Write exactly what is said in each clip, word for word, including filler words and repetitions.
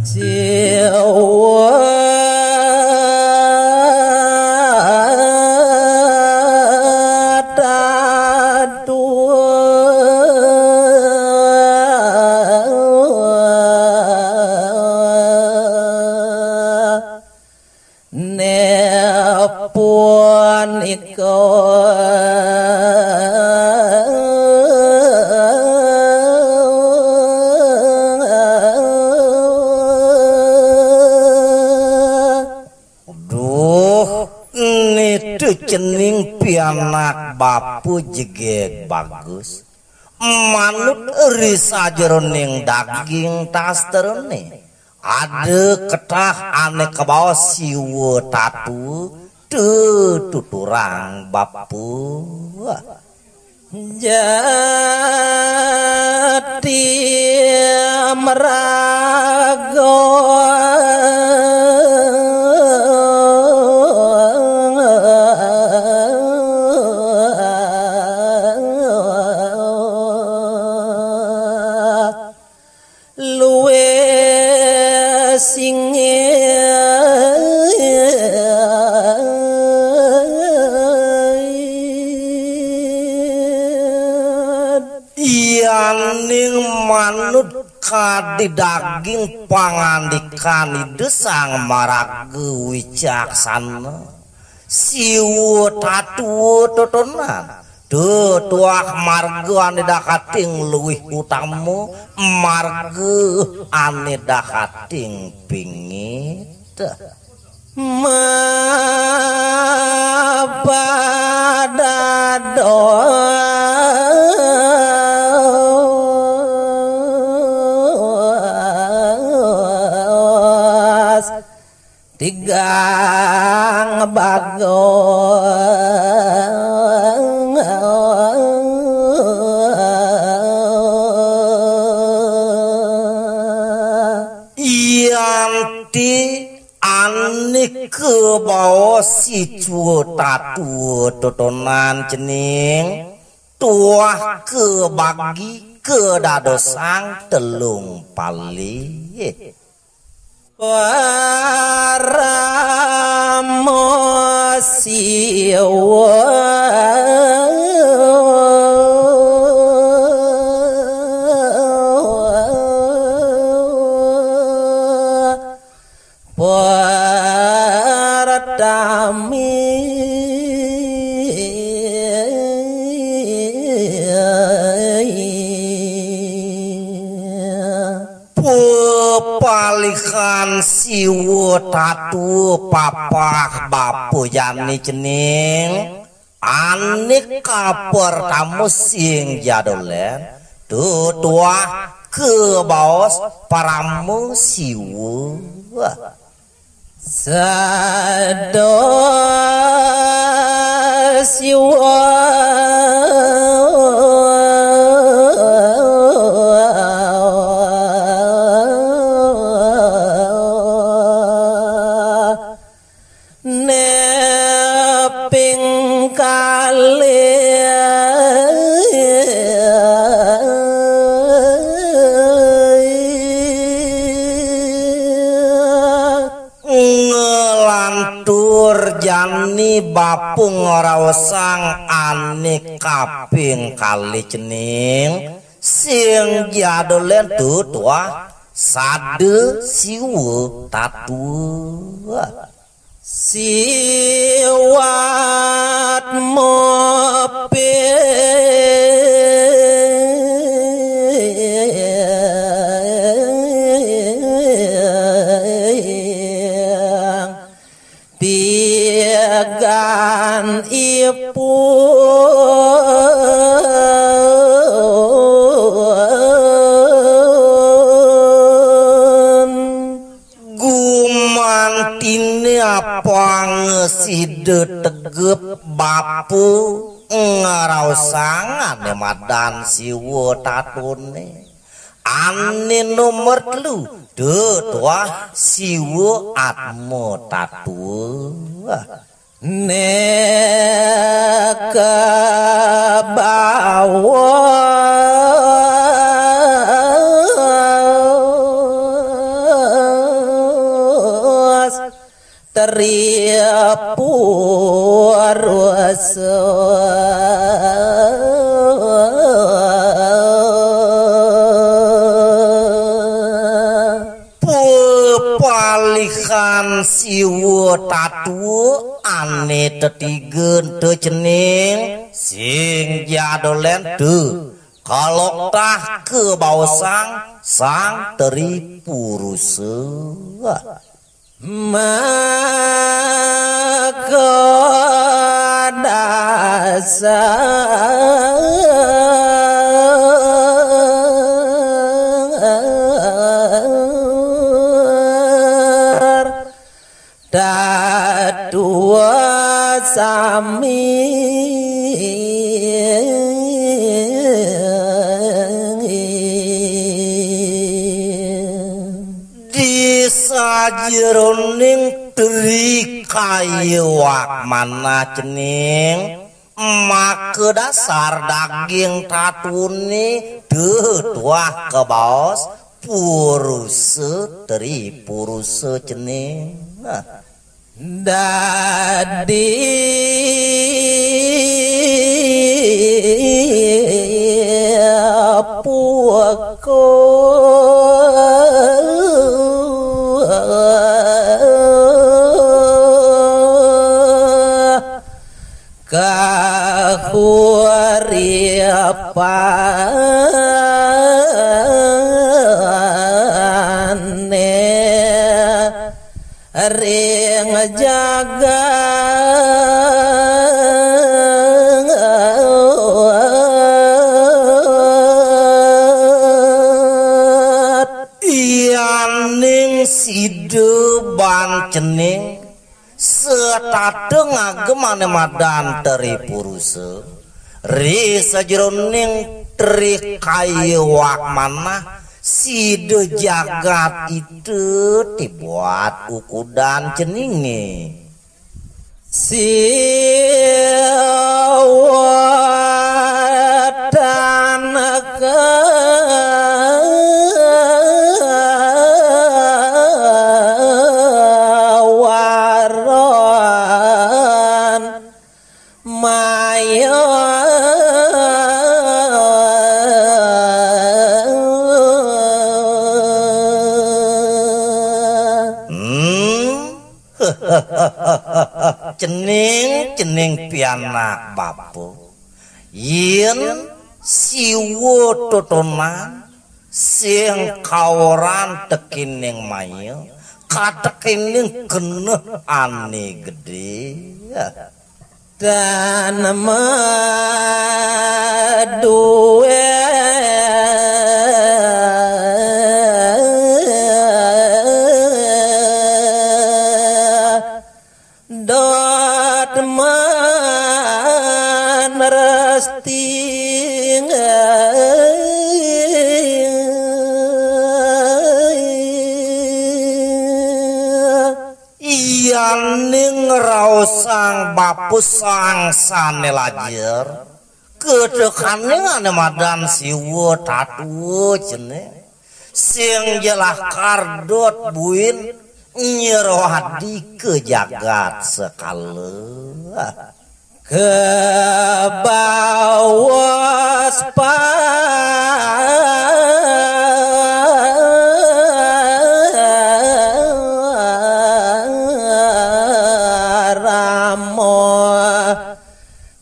Siwa tatu. Nepun iko. Duh, nitu cening pianak bapa jegég bagus. Manut ri sajeroning daging tastrané. Ada ketah ané kabaos siwa tatu, tetuturang bapa. Jati maraga. Luwih singit. Yaning manut kadi daging pangandikan Ida Sang Maraga Wicaksana. Siwa tatu totonan. Duh tuah marga ané dakating luwih utama, marga ané dakating pingit. Mapadados. Tigang bagus. Yanti ané kabaos siwa tatu totonan cening tuah kabagi kadadosang telung palih. Parama Siwa. Pertami. Pepalihan siwa tatu papah bapa jani cening, ané kapertama sing ja dolén, duh tuah kabaos parama siwa. Sada siwa. Neping kalih. Nglantur jani bapa ngraosang ané kaping kalih cening, sing ja dolén, duh tuah sada siwa tatu. Siwat maping. Tigan ipun. Gumantiné apang sida tegep bapa ngraosang ané madan siwa tatuné. Ané nomer telu, duh tuah siwa atma tatua. Né kabawa. Ri Purusa. Pepalihan Siwa Tatua ane tetiga ento, cening, sing ja dolen tu kaloktah kabaosang Sang Tri Purusa. Maka dasar tatua sami. Di sajeroning Tri Kaya Wakmana, cening, maka dasar daging tatune teu tuah kabaos Purusa, Tri Purusa, cening. Nah. Dadi puka kahuripane ring jagat. Yaning sida ban, cening, setata ngagem ane madan Tri Purusa, ri sajeroning Tri Kaya Wakmana, sida jagat ita tibuat ukudan, ceninge. Siwatan kawaran maya. Hmm. Cening, cening pianak bapa. Yen Siwa totonan sing kaoran tekening maya, katekening genah ane gede. Tan madue dot man resting. Yaning raosang bapa sang sane lajer, katekaning ane madan Siwa Tatua, cening, sing ja lakar dot buin nyerwadi ka jagat sekala. Kabaos parama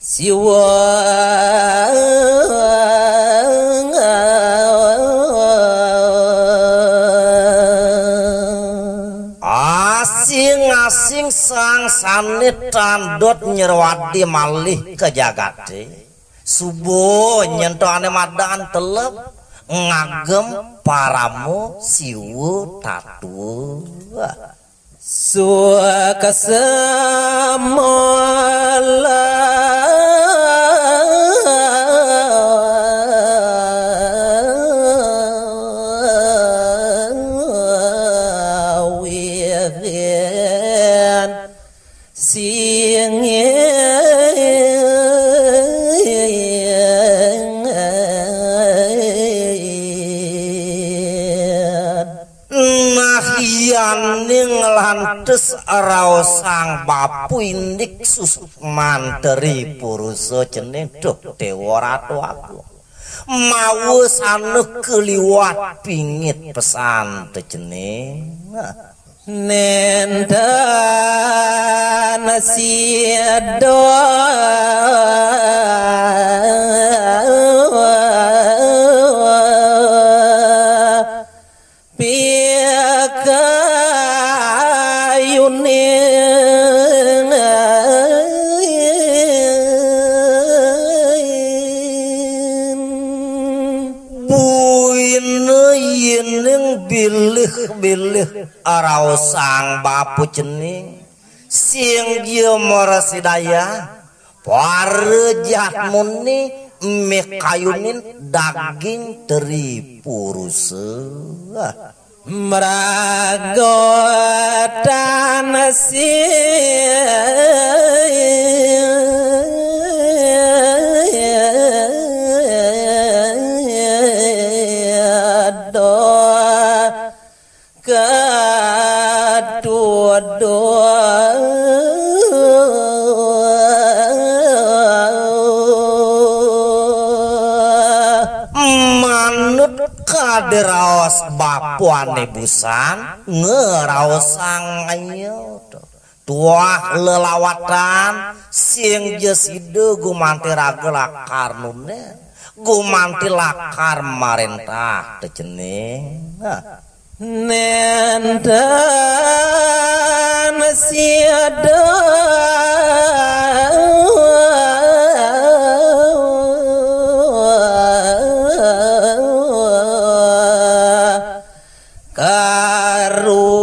Siwa. Asing-asing sang sane tan dot nyerwadi malih ka jagate, suba nyen ento ane madan teleb ngagem parama Siwa Tatua. Suksma lawihan singit. Nah, iya. Ning lantes raos sang bapu indik susuk manteri purusa cening, duh Déwa Ratu Agung. Mawa sana kaliwat pingit pesan te cening. Nénten sida pikayunin. Buina yéning bilih-bilih raos sang bapu cening, sing ja mrasidayang para jatmune mikayunin daging teri purusa. Mragotan sida katuduh. Manut kadiraos bapuane busan ngraosang ngaya. Tuah lelawatan sing ja sida gumanti raga lakar nunden, gumanti lakar marentah te cening. Nah. Nénten sida karupayang.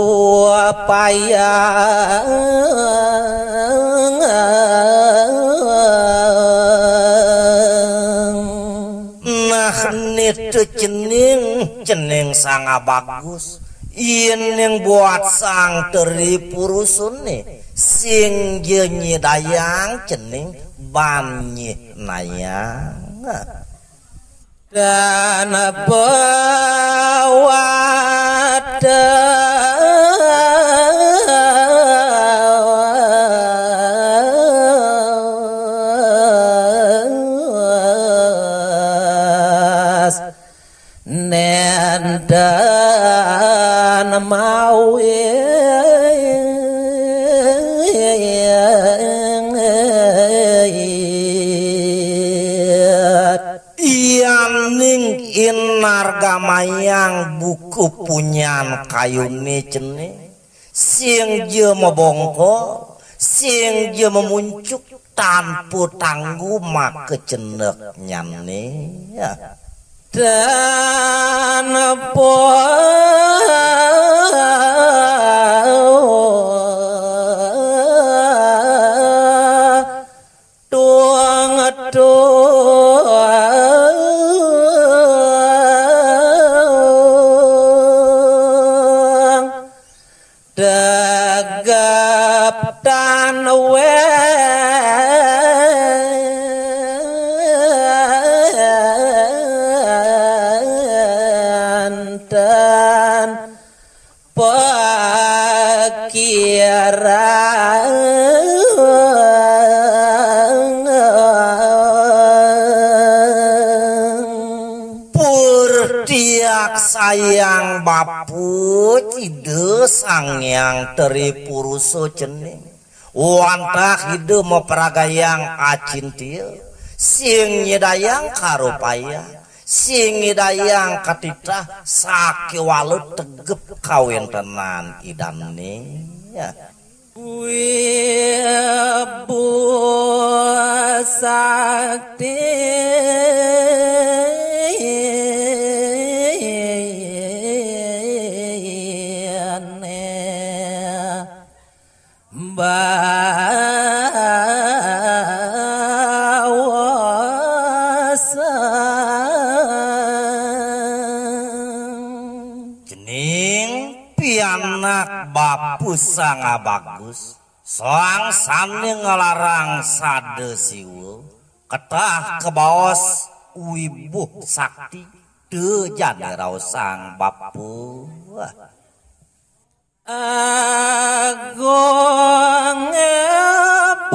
Nah, nita cening, cening sanga bagus. Yéning buat sang teri purusune, sing ja nyidayang cening ban nyihnayang. Dan bawat nénten mawi. Yaning inargamayang buku punyan kayune cening, sing ja mabongkol, sing ja mamuncuk, tanpa tanggu maka ceneknyane. Tanpa tuang-tuang tegap tan wénten pakiran. Pur tiak sayang bapu Ida Sang Hyang Tri Purusa cening. Wantah Ida mapragayang acintia, sing nyidayang karupayang, sing nyidayang katitah sakéwala tegep kawéntenan Idane. Wibu sakti bawasan. Cening pianak bapu Sang Abagus, sang sane nglarang sada Siwa, ketah kabaos wibuh sakti, da jani raosang bapu. Agung ebek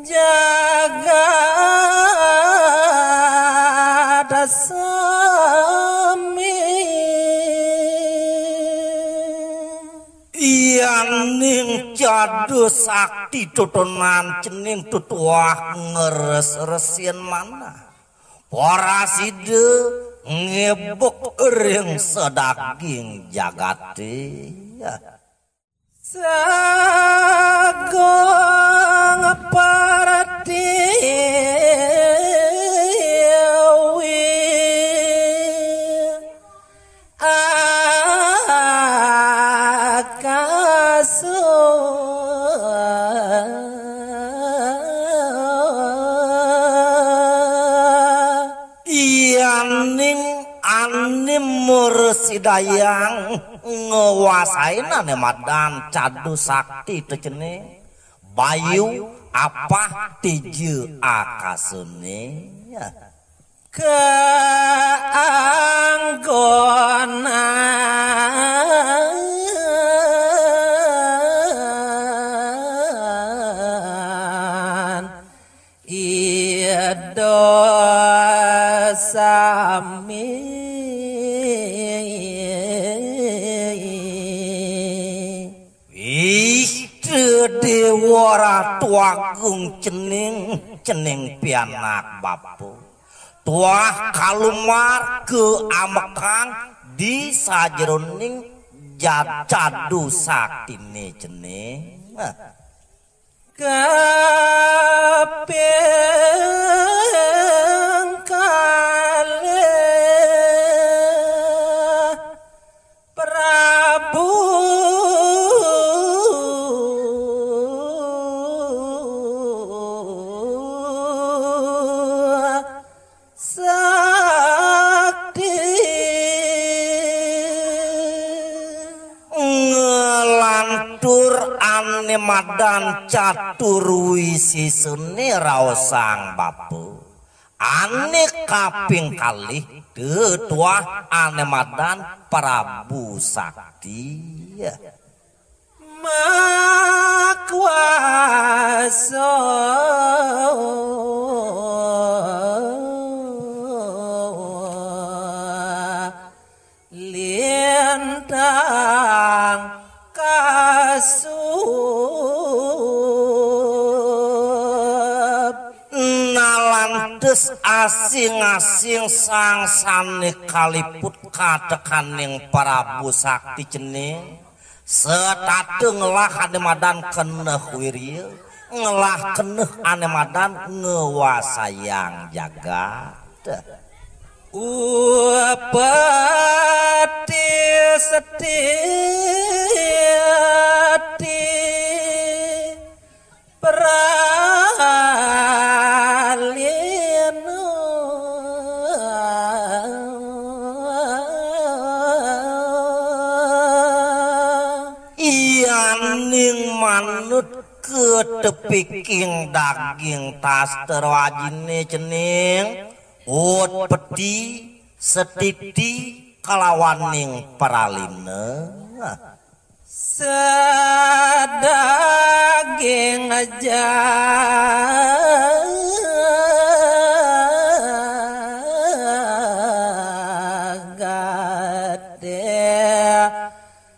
jagat sami. Yaning cadu sakti tutunan cening tutuah ngres-resin manah. Parasida ngebuk ring sadaging jagate. Sagung Pertiwi akasu. Yaning anim mursidayang ngwasain ane madan cadu sakti to cening, bayu apah tija akasane. Kaanggonan ida sami. Ih, Déwa Ratu Agung cening, cening pianak bapa. Tuah kalumar kaambekang di sajeroning ja-, cadu saktine cening. Kaping kalih Prabu Sakti. Nglantur ane madan catur wisisane raosang bapa. Ane kaping kalih tetuah ane madan Prabu Sakti. Makuasa lintang kasub. Nalantes asing-asing sang sane kaliput katekaning Prabu Sakti cening, setata ngelah ane madan keneh wirya, ngelah keneh ane madan ngwasayang jagat. Upeti seti ati pralina. Iyaning manut katepiking daging tastra ajine cening, ut peti, setiti kalawaning pralina. Sadaging jagate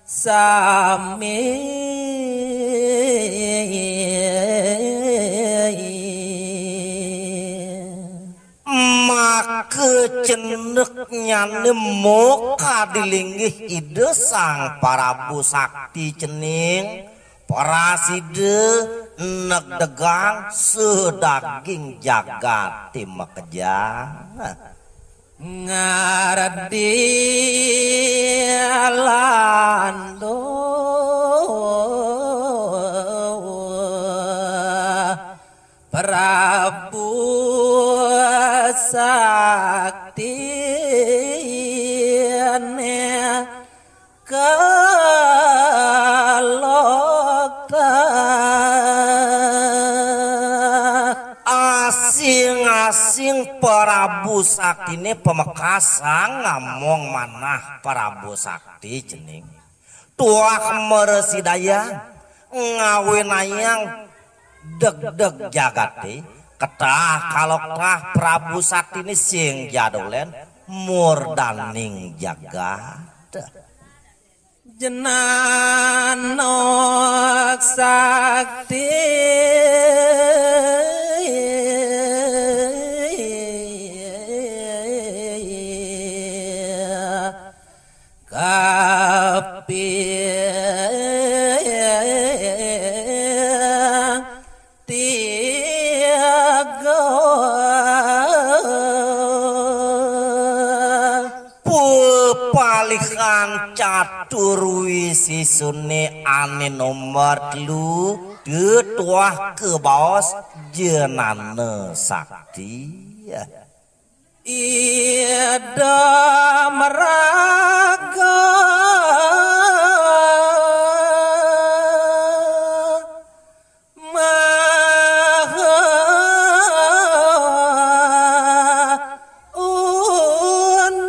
sami. Maka ceneknyane moka di linggih Ida Sang Prabu Sakti cening, prasida negdegang sadaging jagate makejang. Ngardi lando Prabu Sakti ane kalokta asing Asing Prabu Saktiné pamekasang ngamong manah Prabu Sakti cening. Tuah mrasidayang ngawinayang degdeg jagaté, ketah kaloktah Prabu Saktiné sing ja dolén murdaning jagat. Jenana sakti kaping tiga. Pepalihan catur wisisuné ané nomer telu, tetuah kabaos jenana sakti. Ida maraga maha uning.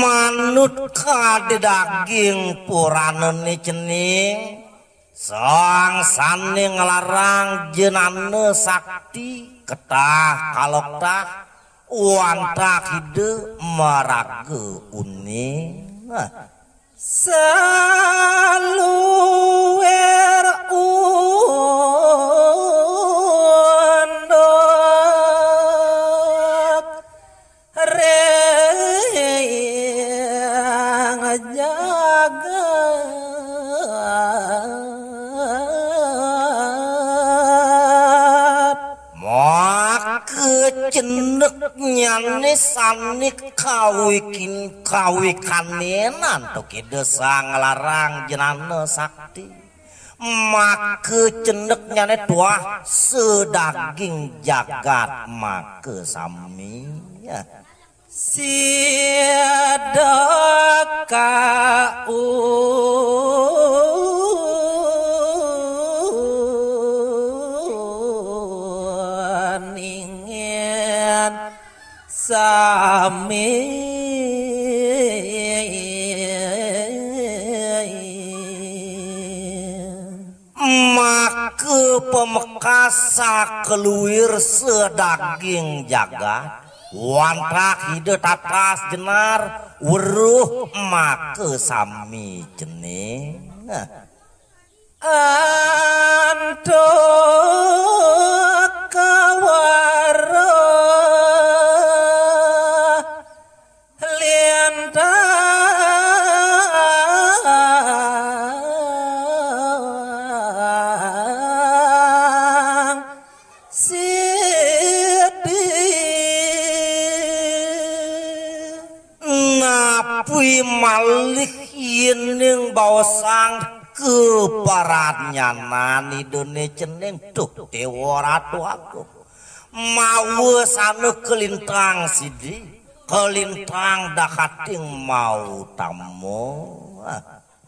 Manut kadé daging puranané cening, sang sané nglarang jenana sakti ketah kaloktah wantah ida maraga uning. Saluir unduk ring jagat. Maka cendeknyané sané kawikin-, kawikanin antuk Ida Sang Larang Jenana Sakti. Maka cendeknyané tuah sadaging jagat maka sami. Sida kauningin sami. Maka pamekas sakaluir sadaging jagat, wantah Ida tatas jenar weruh maka sami cening. Antuk kaweruh lintang siti. Napi malih yéning baosang kaparadnyanan Idané cening, duh Déwa Ratu Agung. Mawasana kalintang sidi, kalintang dahating mautama.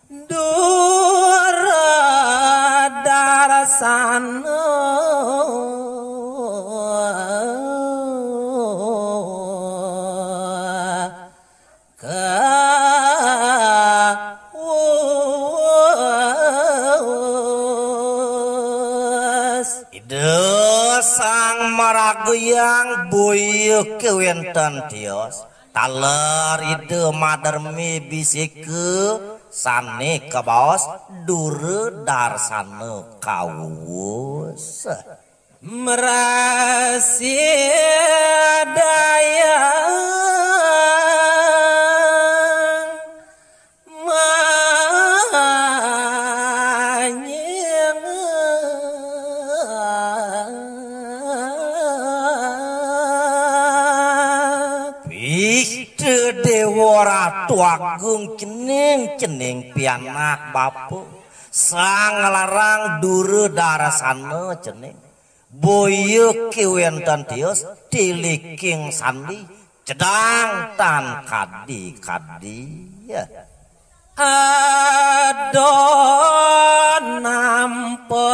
Duradarsana kawus. Ida Sang Maragayang boya kéwénten tios, taler Ida madermi bisi sané kabaos Duradarsana kawus. Mrasidayang manyinget. Pihta Déwa Ratu Agung cening, cening pianak bapa. Sang Larang Duradarsana cening. Boya kéwénten tios tiliking sandi, cedang tan kadi-kadi. Ada nampa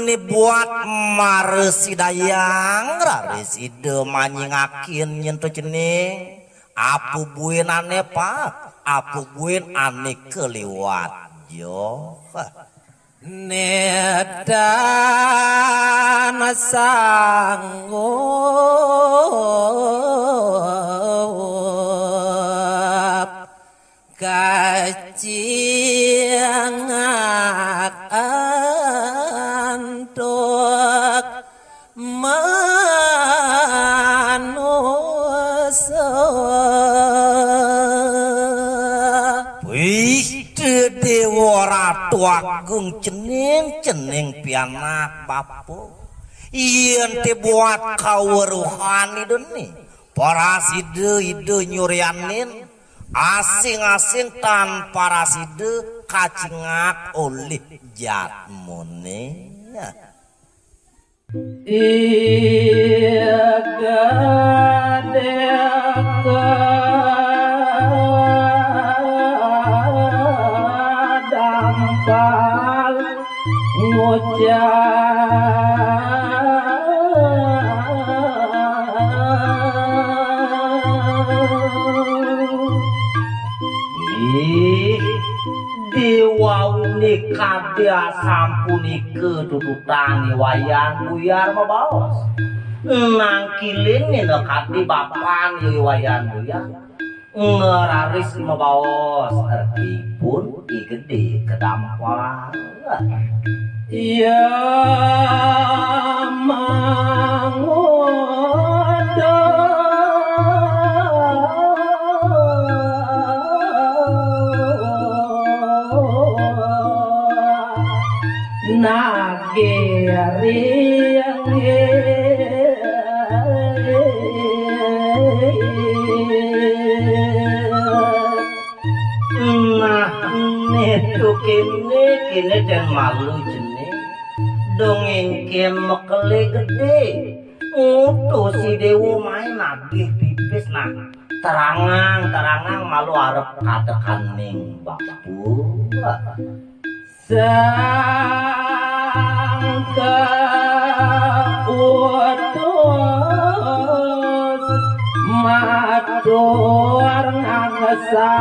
Buat mara sidayang raris Ida manyingakin nyen to cening, apa buin ane pat, apa buin ane kaliwat. Jo. Nedan sanggup kacingak antuk manusa. Wih, Dewa Ratu Agung, cening, cening pianak bapa. Yen te buat kaweruhan Ida ne, parasida Ida nyuryanin, asing-asing tan parasida kacingak olih jatmane. Iya gadeka dampal ngucap. Ih, dewaune kade asampunika tututane Wayan Buyar mabaos. Nangkilin nina kade bapan ya Wayan Buyar. Ngeraris mabaos ertipun I Gede kedampal. Iya mangodo nagering. Nah, nitu kene, kene den malu jene. Dong engken mekele gede. Ngutus si Dewa main nagih pipis, nah. Terangang, terangang malu arep katekaning bapa. Sangka utus matur ngangsa.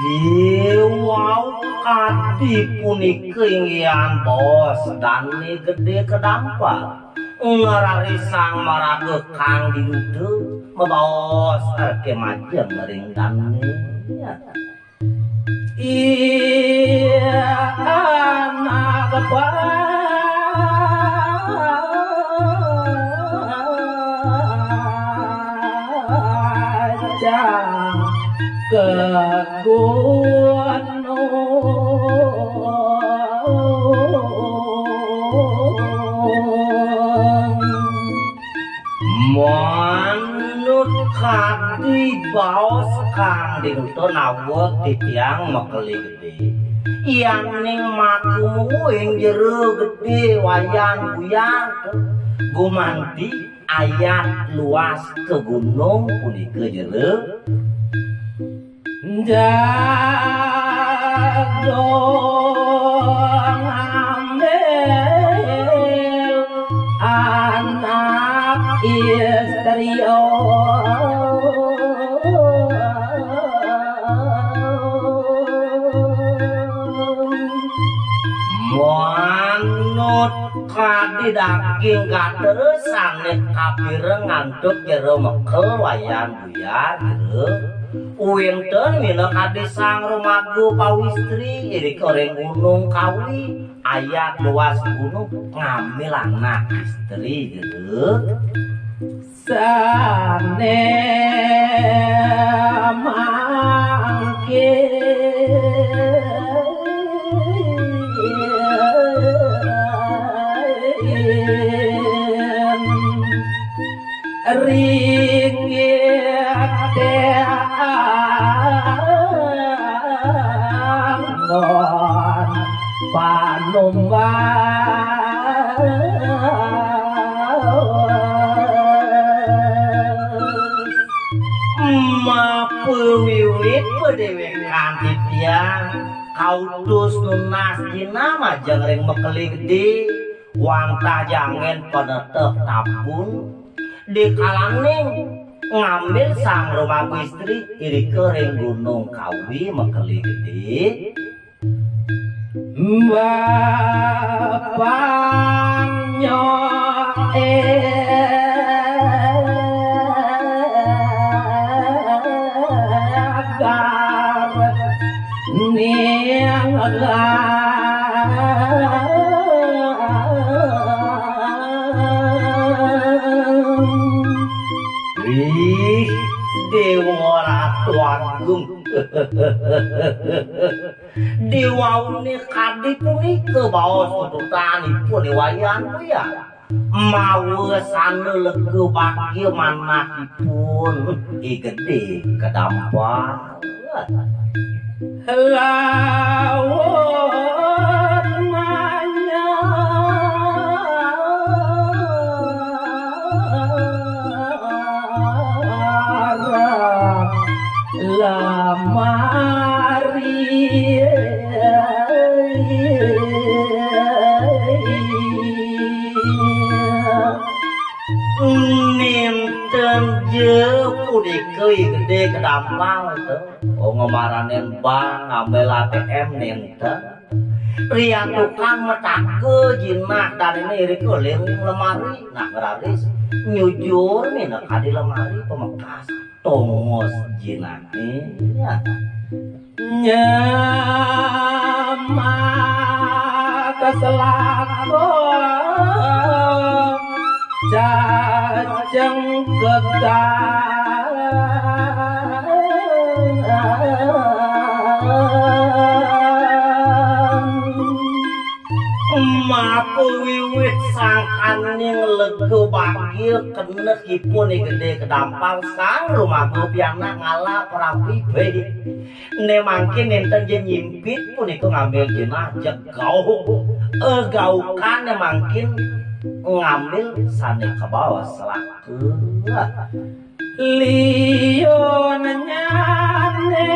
Diwau kadi punika inggihan baos dane gede kedampal. Ngerarisang maraga Kang Dinuda mabaos erke majeng ring dane. Iya anak bajang ke gunung. Manut kadi baos Kang Dinuda naweg titiang makeli gede. Yaning makumu ing jero gede Wayan Buyar gumanti ayat luas ke gunung punika jero. Jadong ambil anak istri. Manut kadi daging gatera sane kapireng antuk jero mekel Wayan Buyar jero. Wenten minakadi sang rumagu pawistri irika ring Gunung Kawi, ayat luas gunung ngambil anak istri jero. Sane mangkin ringgit anggon panumbas. Emak Déwékan titiang kautus nunas jinah majeng ring Mekeli Gedé, wantah jangin panetep tapun, dikalaning ngambil sang rumaku istri irika ring Gunung Kawi Mekeli Gedé. Bapaknya egar niang. Wih, Déwa Ratu Agung. Déwauné kadi punika baos tututanipun I Wayan Buya. Mawasana lega bagia manahipun I Gedé Kedampang. Laut manyar lemari. Nénten ja punika I Gedé Kedampang to. Oh, ngemaranin bank, ngambil A T M nénten. Riantukan mataga jinah daniné irika ring lemari. Nah, ngraris nyujur minakadi lemari pamekas. Tongos jinahé. Nyemak selaku cacing kegang. Mapawiwit sangkaning lega bagia kenehipun I Gedé Kedampang, sang rumaga pianak ngalap rapi bé. Né mangkin nénten ja nyimpit punika ngambil jinah, jeg gauk. Eh, gaukan né mangkin ngambil sané kabaos selaku. Liun nyané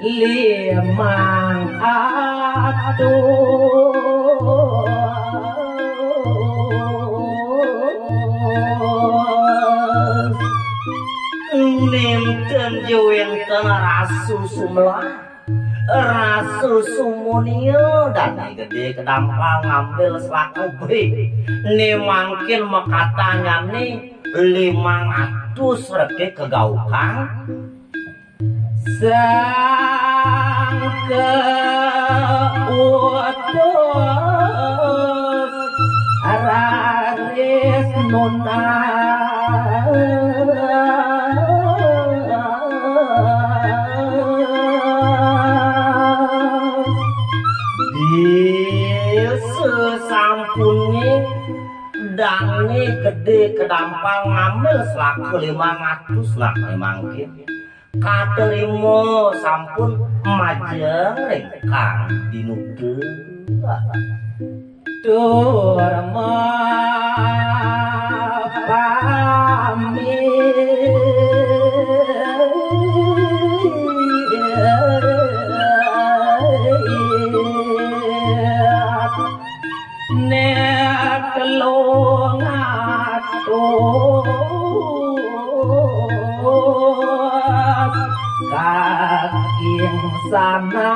limang atus. Nénten ja wénten rasu sumelah, rasu sumunia, Dané Gedé Kedampang ngambil selaku bé. Né mangkin makatanyané limang atus reké kagaukan. Sang keutus raris nunas. Di sasampuné Dané Gedé Kedampang ngambil selaku limang atus, nah, memang gitu. Katrima sampun majeng ring Kang Dinuta. Tur mapamit. Nek telung atus kaking sana.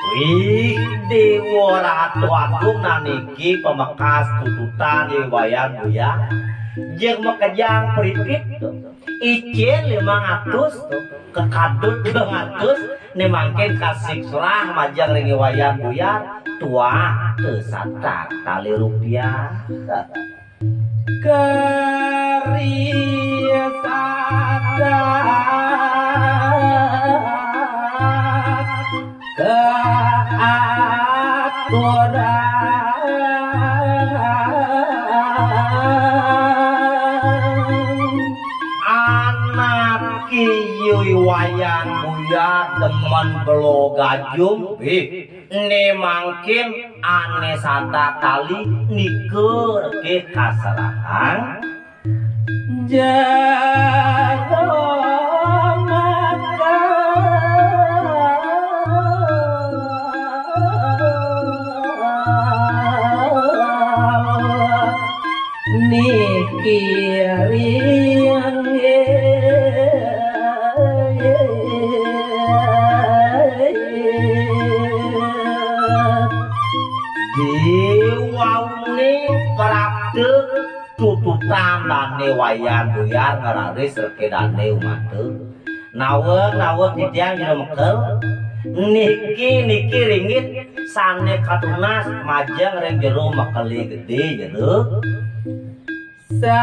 Wih, Déwa Ratu Agung, nah niki pamekas tututan I Wayan Buya. Jeng makejang pripit to. Icén limang atus to, kekadut limang atus, né mangkin kasik surah majeng ring I Wayan Buya, tuah tesatak kalih rupiah. Keri satak keaturan. Anak iya Wayan Buyar demen belo gajum. Ih, né mangkin ané satakali nika reké kaserahang. Jero maka niki ring Diwauné prapta tututan dané Wayan Buyar ngraris reké dané umata. Naweg, naweg titiang jero mekel. Niki, niki ringgit sané katunas majeng ring jero mekelé gedé jero. Sampun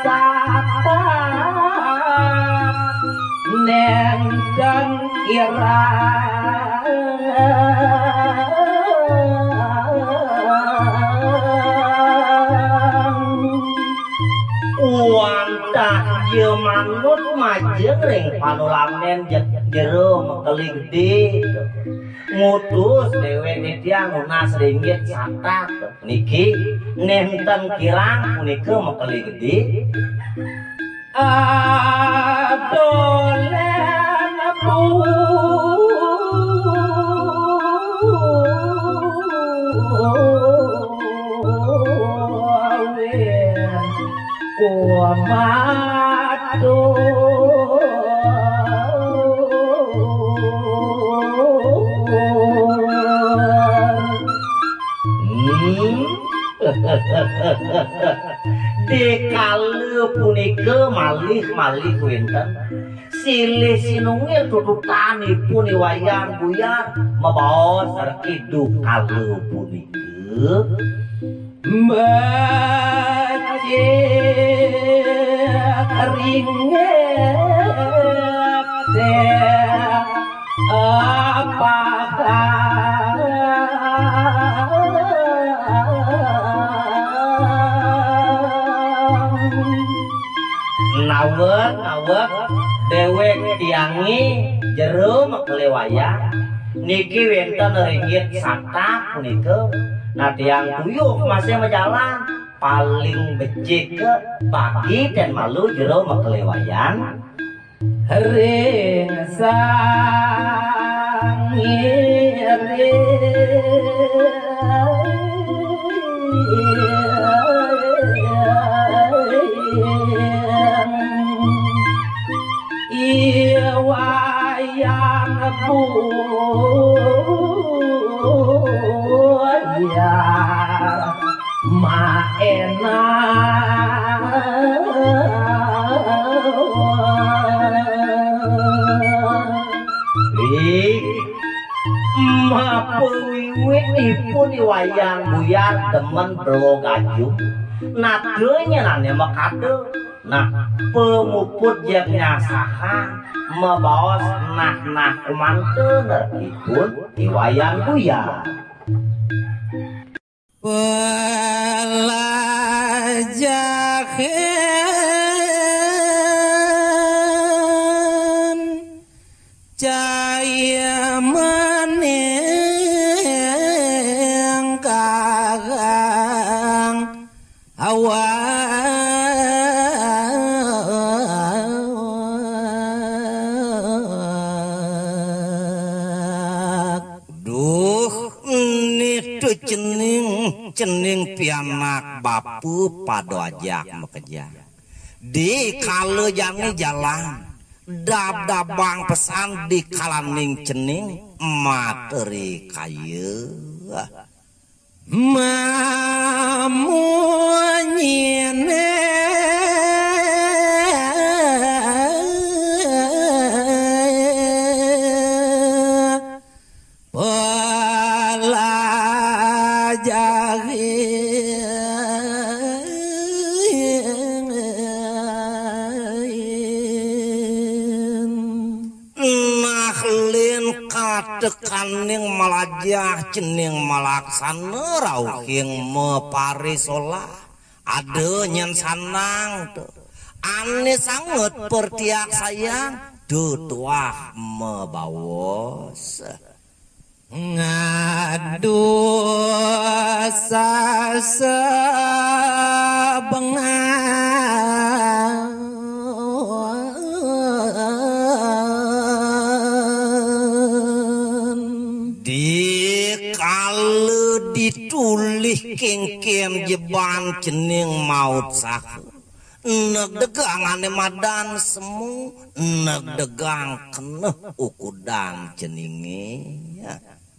satak nénten kirang. Wantah ja manut majeng ring panulamén je-, jero mekelé gedé. Ngutus déwék titiang nunas ringgit satak. Niki nénten kirang punika mekelé gedé. Adolen buin kumatur. Hmm. Dikala punika malih-malih wénten silih sinunggil tututanipun I Wayan Buyar mabaos ring Ida kala punika. Becik ringgit apakah naweg, naweg, déwék tiangé jero mekelé Wayan. Niki wénten ringgit satak punika. Nah, tiang tuyuh masih majalan, paling becik bagi ten malu jero mekelé Wayan. Ring sang ngiring I Wayan Buyar maéna. Ih, mapawiwit ipun I Wayan Buyar demen belo gajum. Nadanya nané makada. Nah, pamuput jeg nyasahang mabaos nah-nah kumanten ipun I Wayan Buyar. Pelajahan cahaya maning karang awak. Duh, nitu cening, cening pianak bapa pada ajak makejang. Di kala jani jalan, dab-dabang pesan di kalaning cening materi kaya. Mamunyine pelajahin. Nah, lin katekaning malajah cening malaksana rauhing maparisolah. Ada nyen sanang to. Ane sanget pertiak sayang, to tuah mabaos. Ngadu sasabengan. Dikala ditulih kengken jeban cening maut saha. Negdegang ane madan semu, negdegang keneh ukudan ceninge.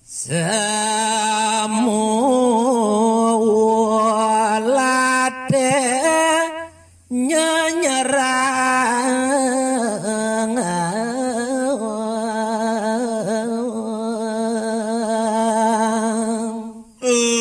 Semu ulate nyenyerang.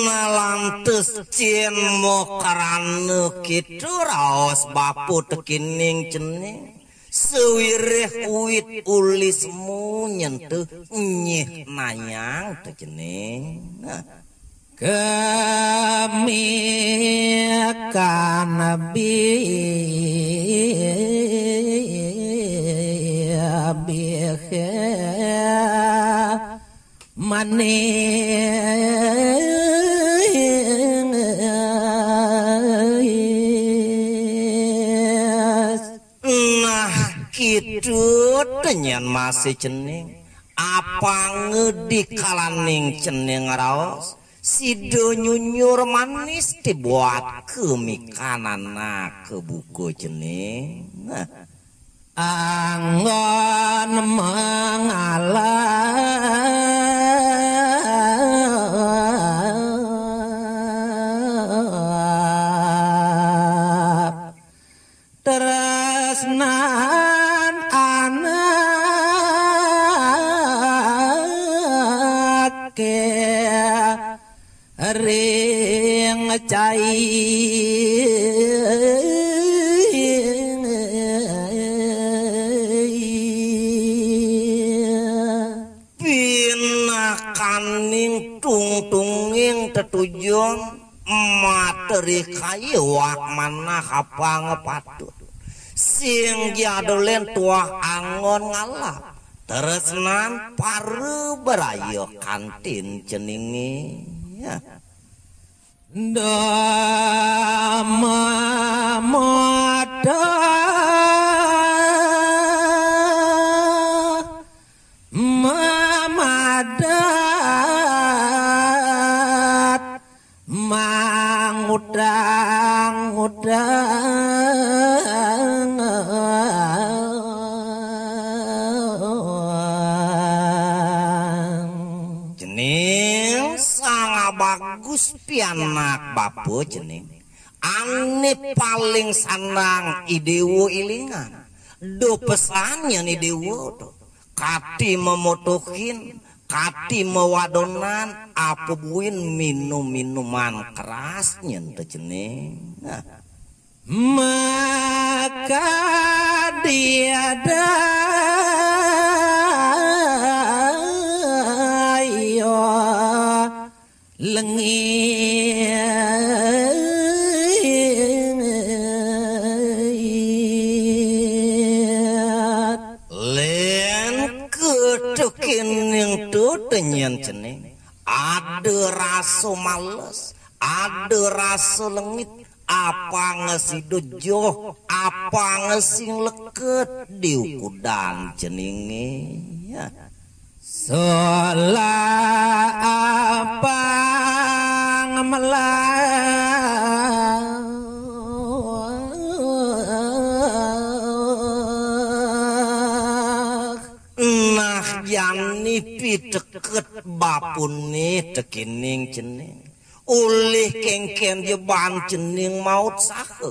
Nalantes cen mokarana kitu raos bapa tekining cening. Sawireh wit ulismu nyentuh nyih nayang tekening. Kemikan bi bihe manis. Nah, kitu tenyen masih cening. Apanga dikalaning cening raos, sida nyunyur manis ti buat kemikan anak buka cening. Nah. Anggon mangalap tresnan anake ring cai. Pinakaning tungtunging tetujon materi kaya wak manah apang patut. Sing jadolen tuah anggon ngalap. Tresnan para baraya kantin ceninge. Dama mata mamadat mangudang-udang. Cening sangat bagus pianak bapa cening. Ane paling sanang I Dewa ilingan. Do pesan nyen I Dewa to. Kati memotohin, kati mewadonan, apa buin minum-minuman keras nyen to cening. Nah. Maka dia daya lengit. Len ketekining tu tenyen cening. Ada rasa males, ada rasa lengit, apang sida joh, apang sing leket di ukudan ceninge. Sola apang melah. Nah, jani piteket bapune tekining cening. Ulih kengken jeban cening maut saha.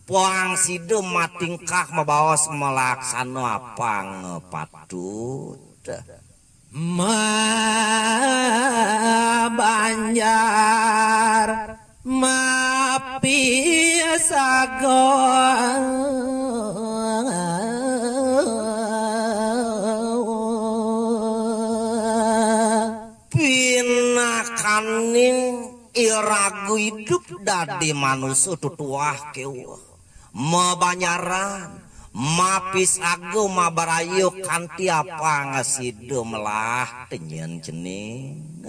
Puang sida matingkah mabaos malaksana apang patut. Mabanjar mapisaga. Pinakaning Iraga idup dadi manusa tutuah kéweh. Mabanjaran, mapisaga, mabaraya kanti apang sida melah tenyen cening.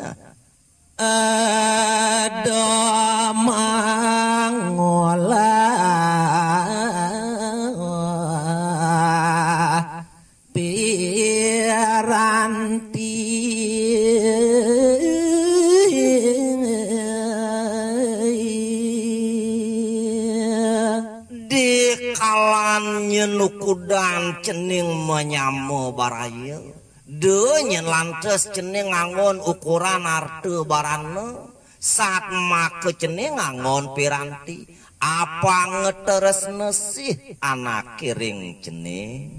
Eda mangolah piranti. Dikalan nyen ukudan cening manyama baraya, da nyen lantas cening nganggon ukuran arta barana, satmaka cening nganggon piranti, apanga tresna sih anaké ring cening.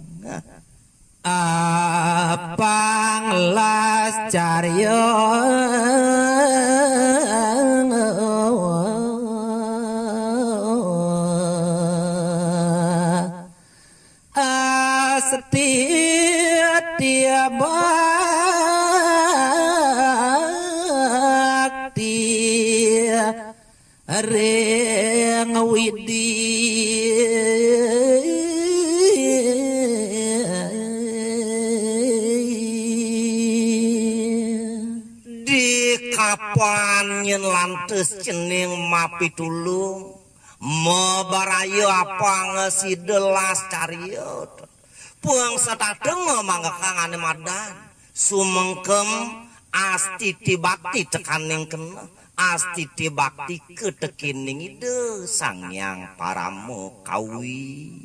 Apang las carya asetya bakti ring Widi. Dikapan nyen lantas cening mapitulung, mabaraya apanga sida las carya. Pang setata ngamanggehang ané madan, sumengkem astiti bakti tekaning keneh, astiti bakti ka tekéning Ida Sang Hyang Parama Kawi.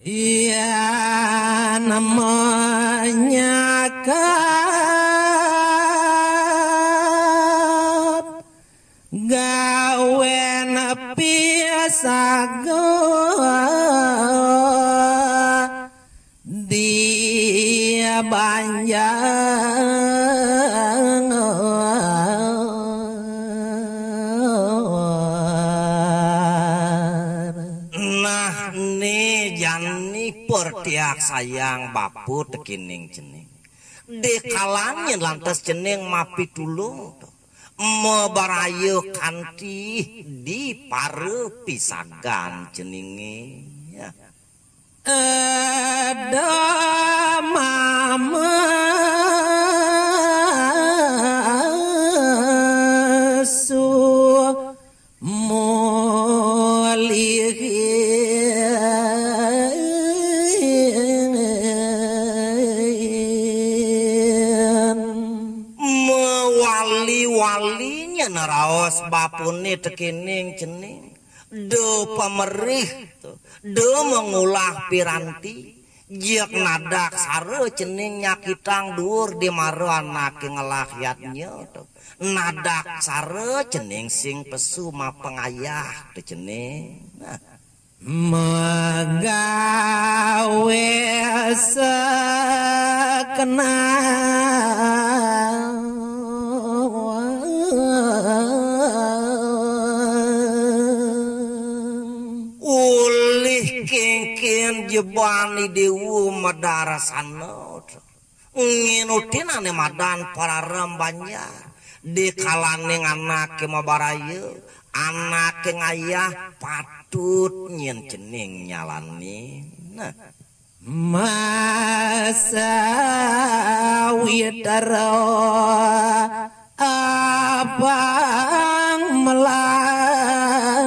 Yén manyakep gawén pisaga di banjar. Nah, né jani pertiaksayang bapa tekéning cening. Dikalan nyen lantas cening mapitulung, mabaraya kanti di para pisagan ceningé. Eda mamesu mulihin. Mawali-wali nyen raos bapané tekéning cening. Da pamerih, da mangolah piranti. Jeg nadaksara cening nyakitang duur di mara anaké ngelah yadnya, to. Nadaksara cening sing pesu mapangayah, to, cening. Nah. Magawé sakenah ulih kénkén jeban I Déwa Madarsana. Nginutin ané madan pararem banjar. Dikalaning anaké mabaraya, anaké ngayah patut nyén cening nyalanin. Nah. Masawitra apang melah.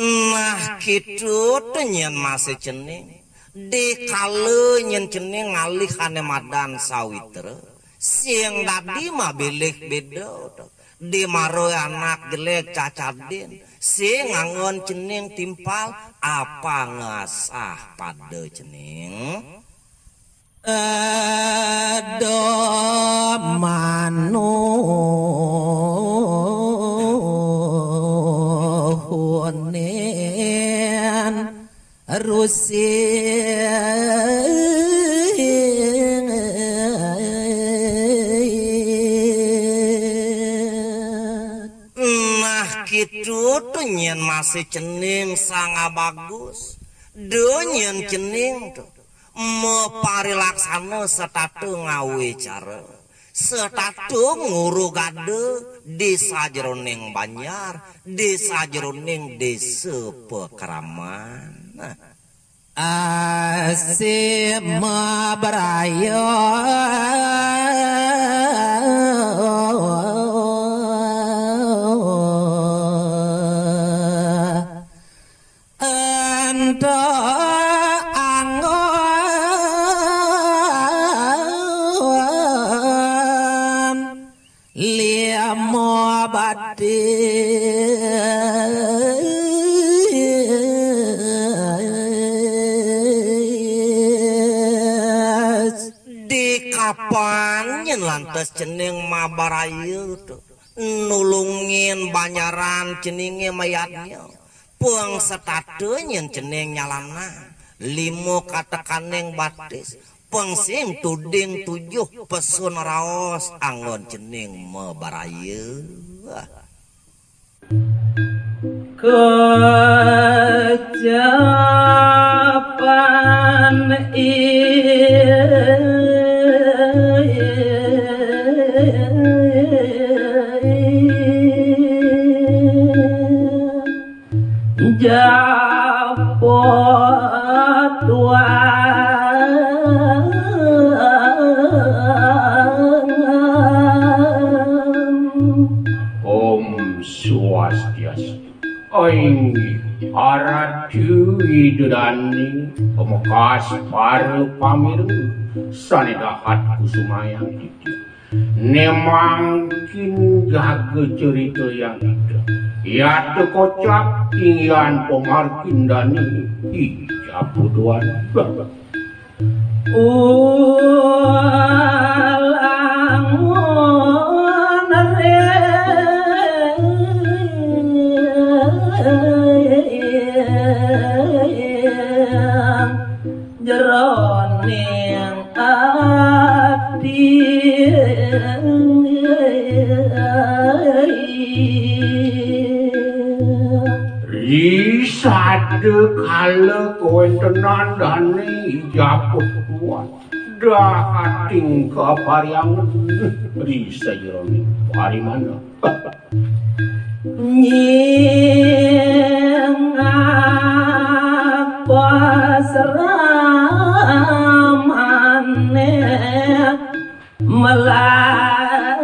Nah, kitu to nyén masih cening. Dikala nyén cening ngalih ané madan sawitra, sing dadi mabilih béda. Di mara anak jelék cacadin, sing anggon cening timpal, apang ngasah pada cening. Eda manuhunin rusin. Nah, kitu to nyén masih cening Sang Abagus. Da nyén cening to. Maparilaksana setata ngawicara, setata ngurugada di sajeroning banjar, di sajeroning desa pakraman. Asih mabraya. Ento anggon lima batis. Di kapan nyen lantas cening mabraya to? Nulungin banjaran ceningé mayadnya. Pang setata nyen cening nyalanang. Lima katekaning batis. Pang sing tuding tujuh pesun raos anggon cening mabraya. Kecapan japot tuangan. Om Swastiastu. Inggih, Ratu Ida Dané, pamekas para pamireng sané dahat kusumayang titiang. Né mangkin jaga carita yang kita. Yata kocap inggihan pamargin dané, ijab buduan. Ulangun ring jeroning ati. Ri sada kala kawéntenan dané ijab buduan. Dahating kaparyangan ri sajeroning parimana. Nyingak pasramané melanyap.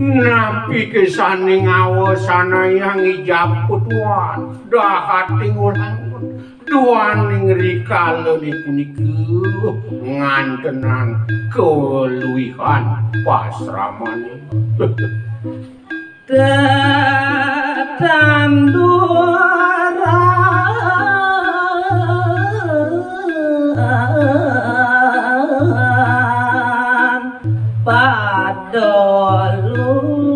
Napi ké sané ngawasanayang ijab buduan dahating ulangun duaning rikalané punika ngantenang kaluihan pasramané. Tetanduran pada luwung.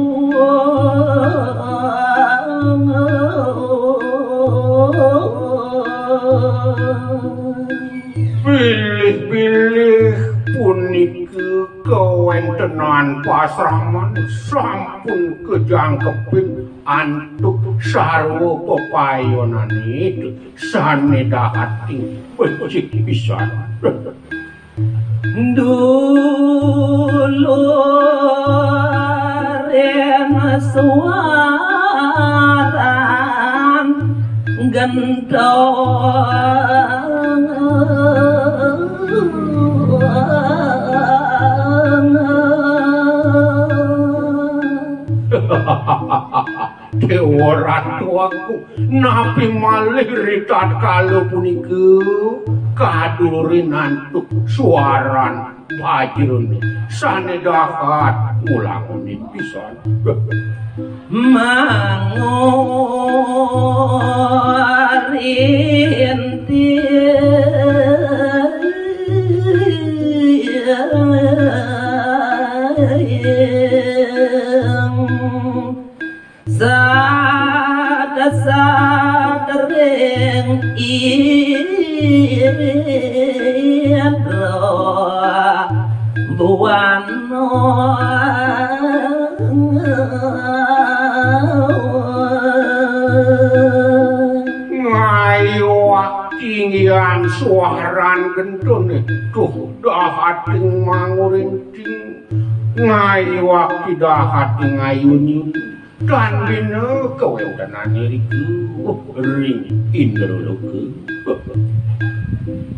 Bilih-bilih punika kawéntenan pasraman sampun kajangkepin antuk sarwa pepayonané sané dahating becik pisan. Dulurin suaran gentong. Déwa Ratu Agung, napi malih ritatkala punika kadulurin antuk suaran bajrané sané dahat ngulangunin pisan. Mangurinting sadasat ring Indra Buana. Suaran gentune, duh, dahating mangurinting, ngayuak dahating ayun-yun. Tan bina kawentenane riku ring Indraloka.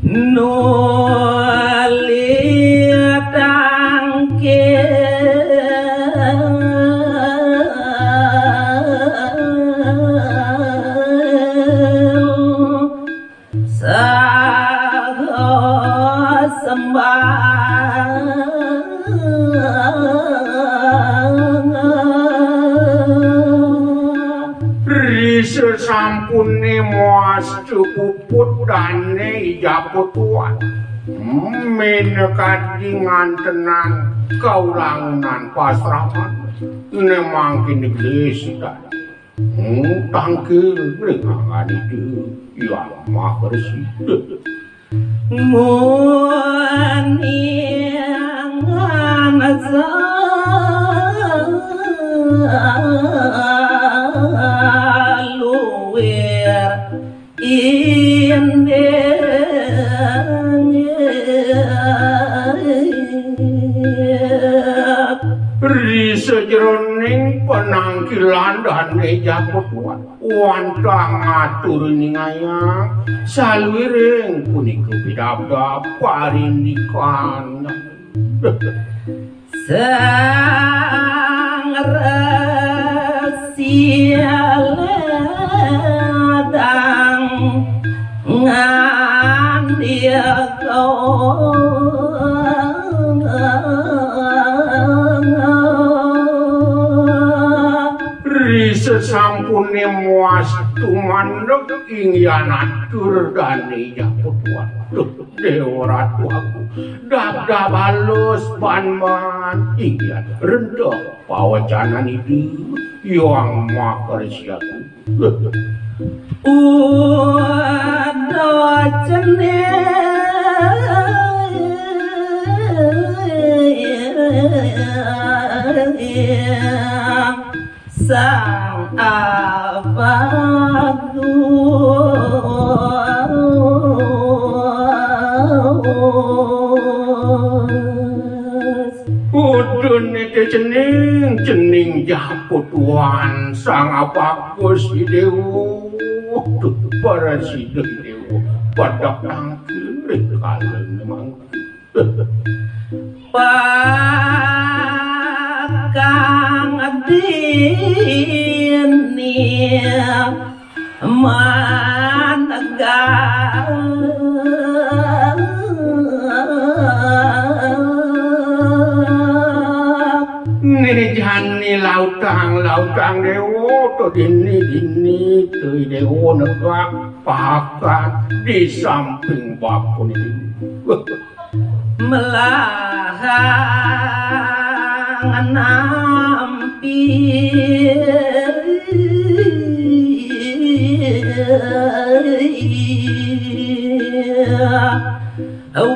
Nuli tangkil saha sembang. Ri sesampune moas puput dane I Japotuan, minakadi ngantenan kaulangunan pasraman, ne mangkin gelis tadi. Tangkil ring anggan Ida Hyang Maha Resi. Muningan saluir inding. Ri sajeroning panangkilan dane Japotuan, wantah ngatur ningayang saluiring punika pidabdab parindikan. Sang Resi ledang ngandika. Ri sesampune muas tumandeg inggihan atur dane Japotuan. Duh, Dewa Ratu Agung, dabdab alus ban-ban inggihan renteg pawecanan Ida Hyang Maha Resi Agung. Uda cening Sang Abagus. Udun niki cening, cening Japotuan Sang Abagus, Dewa. Duh, prasida, Dewa. Pada tangkil ring kala mangkin. Pakang dini manegang. Nih jani lautang, lautang Dewa, to dini, dini, to Dewa negak pakan di samping bakune. Melahang nampi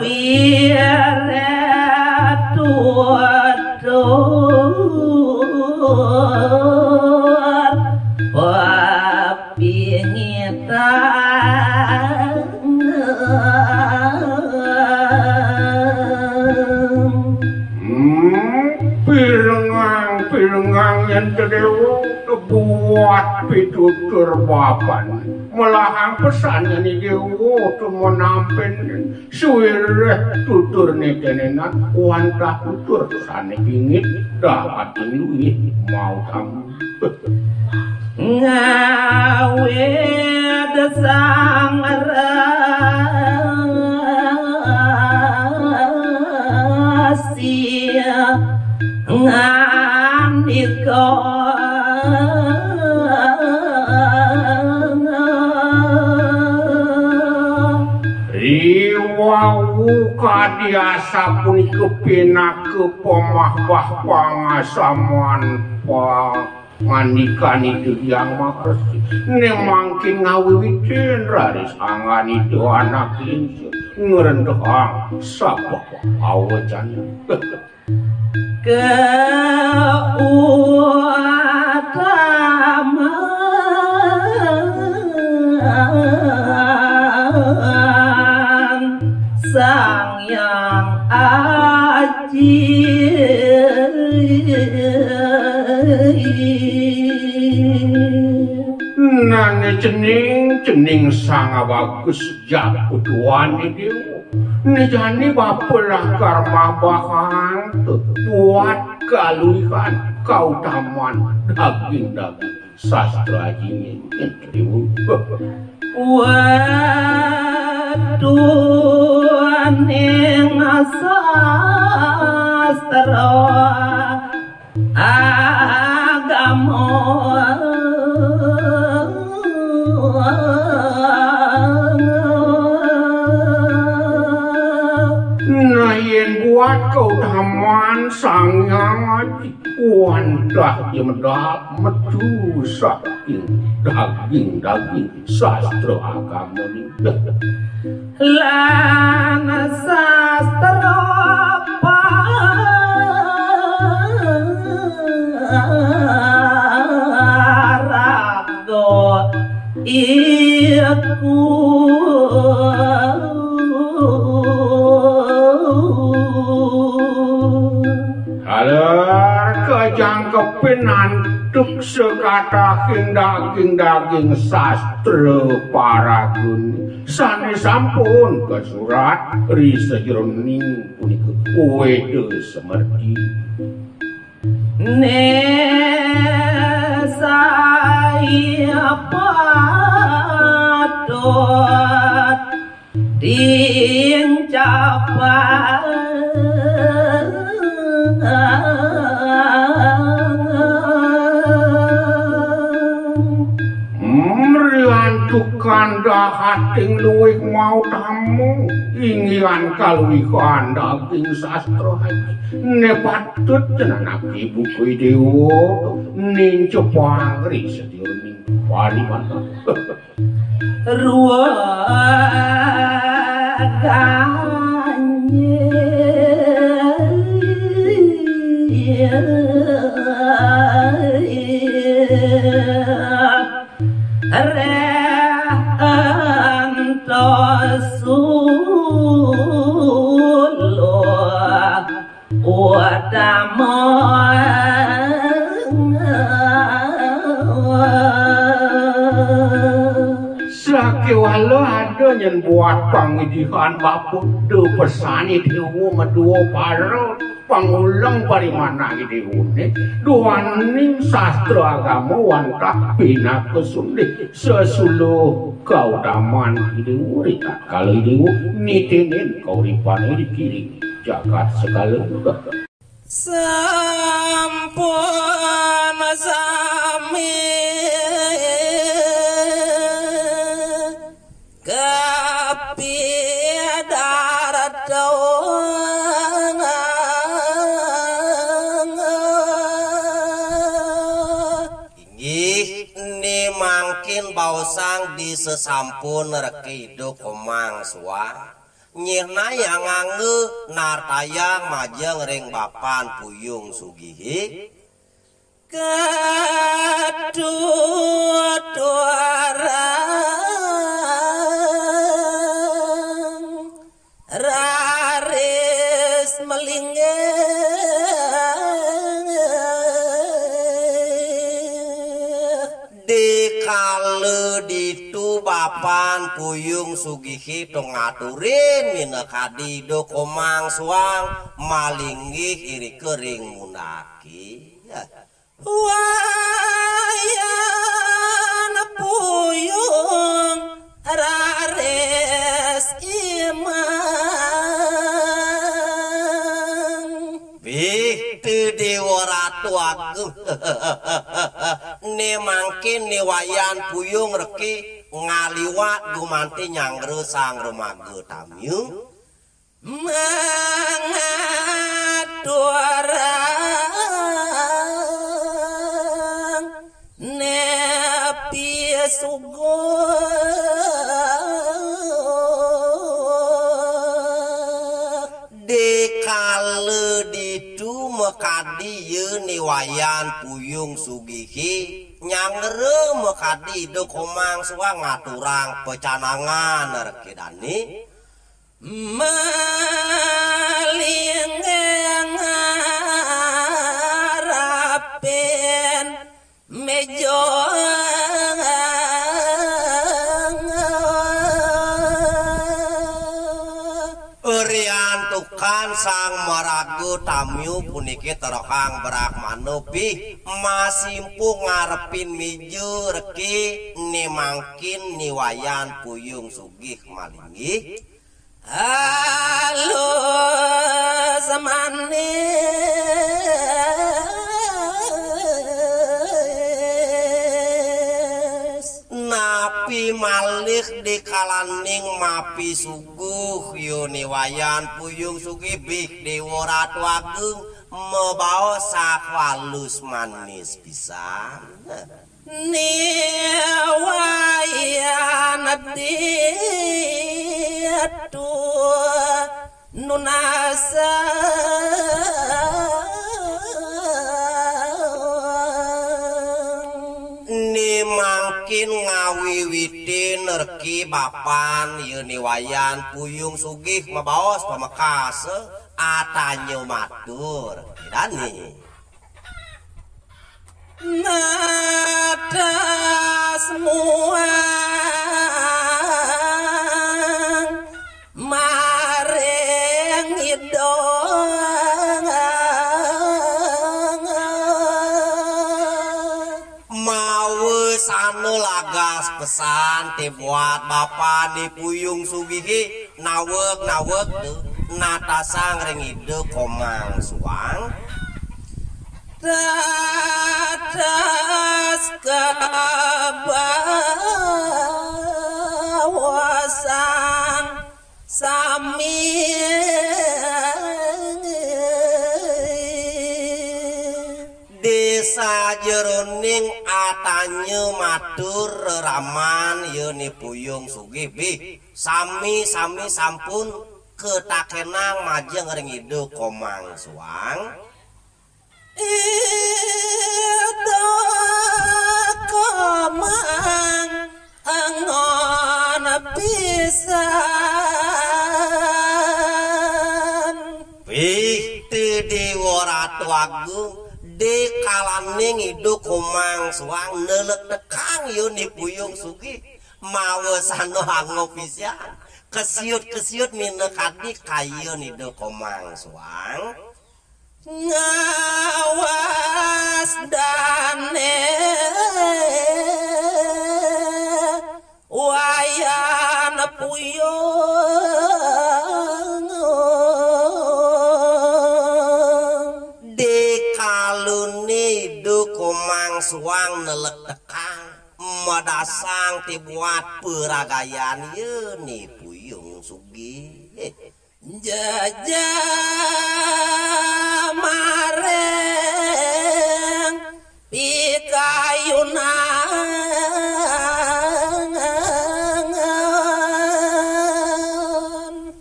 wiret tutur pepingitan. Hmm, pirengang, pirengang yen Dewa buat pitutur bapan. Melahang pesan yen Dewa tumun nampin suwireh tutur netenenan wantah tutur sane pingit dahating luih mautama. Ngawit Sang Resi ngandika. Riwau kadi asapunika pinaka pamahbah pangasaman pa Ngandikaning Ida Hyang Maha Resi, ne mangkin ngawiwitin raris anggan Ida anak lingsir ngrentehang sabeh pawecanan. Kautama Nane cening, cening sang awagus japutuan idéwa. Né jani bapa lakar mabahang buat kaluihan kautaman daging-daging sastra ajiné. Wetuning sastra agama. Nah, yén buat kautaman Sang Hyang Aji, wantah ja medal metu saking daging-daging sastra agama ni. Lan sastra paraga iku. Taler kajangkepin antuk sakatahing daging-daging sastra paragun sané sampun kasurat ri sajeroning punika Weda Semerdi. Né saya patut dincapang. Mriantukan dahating luwih mau tamu, inggihan kaluwihan daging sastra. Né patut ngenanake buku idéwa, nincapang ri sadéning parimanan. Ruwaganye. Reh antos suluh. Utamang. Sakéwala ada nyén buat pangidihan bapa da pesan idéwa madua para panguleng parimanan idéwané duaning sastra agama wantah pinaka sundih sasuluh kautaman idéwa ritatkala idéwa nitinin kauripané dikiring jagat sekala. Sampun sami kapidarta. Inggih, ni mangkin baosang di sesampun reka Ida Komang Suang. Nyihna yang ngangge nartayang majeng ring bapan Puyung Sugihé. Katuturang raris malinggih. Dikala ditu bapan Puyung Sugihé to ngaturin minakadi Ida Komang Suang malinggih irika ring mundaké. Wayan Puyung raris imang. Bih, ti Déwa Ratu Agung. Né mangkin né Wayan Puyung reka ngaliwat gumanti nyanggra sang remaga tamiu. Mangaturang nepi suguh. Dikala ditu makadi ya ni Wayan Puyung Sugihé, nyanggra makadi Ida Komang Suang ngaturang pacanangan reka dané. Malinggih ngarapin Riantukan sang maraga tamiu puniki terokang brak manuk, bih, masimpuh ngarepin mija reki, né mangkin Ni Wayan Puyung sugih malinggih. Halus manis. Napi malih dikalaning mapisuguh, ya Ni Wayan Puyung sugih, bih Déwa Ratu Agung, mabaos sahalus manis pisan. Ni Wayan ditu nunas. Né mangkin ngawiwitin reki bapan, ya Ni Wayan Puyung sugih mabaos pamekas, atanya matur. Dani. Natas muang maring Ida. Mawesana lagas pesan ti buat bapan Ni Puyung sugih, naweg-naweg tu natasang ring Ida Komang Suang. Dados kabawasang sami. Di sajeroning atanya matur reraman, ya Ni Puyung sugih, bih, sami-sami sampun katakenang majeng ring Ida Komang Suang. Ida Komang angon pisan. Bih, ti Déwa Ratu Agung, dikalaning Ida Komang Suang nelektekang, ya Ni Puyung sugih, mawesana angon pisan. Kesiut-kesiut minakadi kayun Ida Komang Suang. Ngawas dané Wayan Puyung. Dikalune Ida Komang Suang nelektekang, madasang ti buat peragayan, ya Ni Puyung sugih. Jajamaring pikayunan.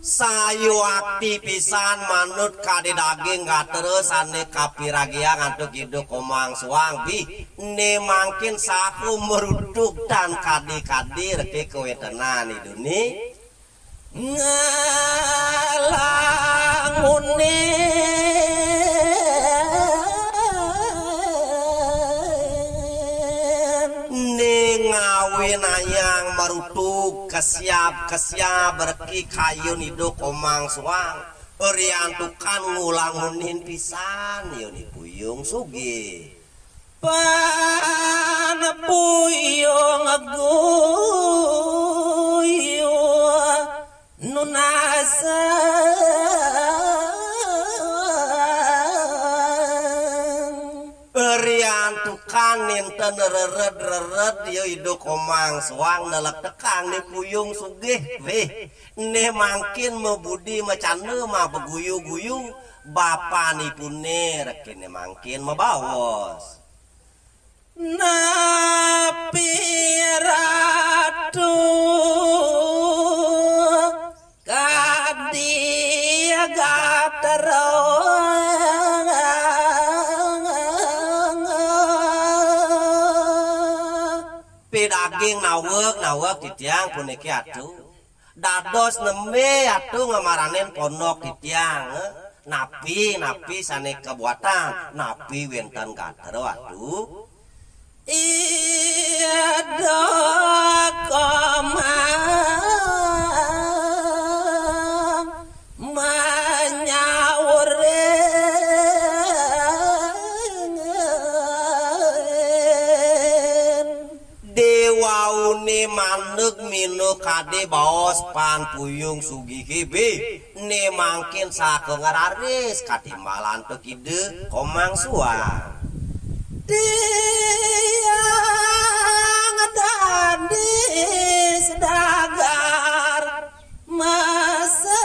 Sayuakti pisan manut kadi daging gatra sane kapiragiang antuk Ida Komang Suang, bih, ne mangkin saha merutug tan kadi-kadi reke kawentenan idune. Ngelangunin ning ngawinayang marutug kesiab-kesiab reki kayun Ida Komang Suang, riantukan ngulangunin pisan, ya Ni Puyung sugih. Pan puyung guyu nunasan. Riantukan nenten rered-rered, ya Ida Komang Suang nelektekang Ni Puyung sugih, bih. Ne mangkin mabudi macanda mabeguyu-guyu, bapanipune reke ne mangkin mabaos. Napi Ratu kadi gatra. Pidaging naweg-naweg titiang puniki, Atu. Dados nembe Atu ngamaranin pondok titiang, eh? Napi, napi sane kabuatan, napi wenten gatra, Atu? Ida komang manyaurin. Déwaune maneg mina kadé baos pan puyung sugihé bé. Né mangkin saké ngararis katimbalan to kidé komang suang. Tiang dadi sedagar masa.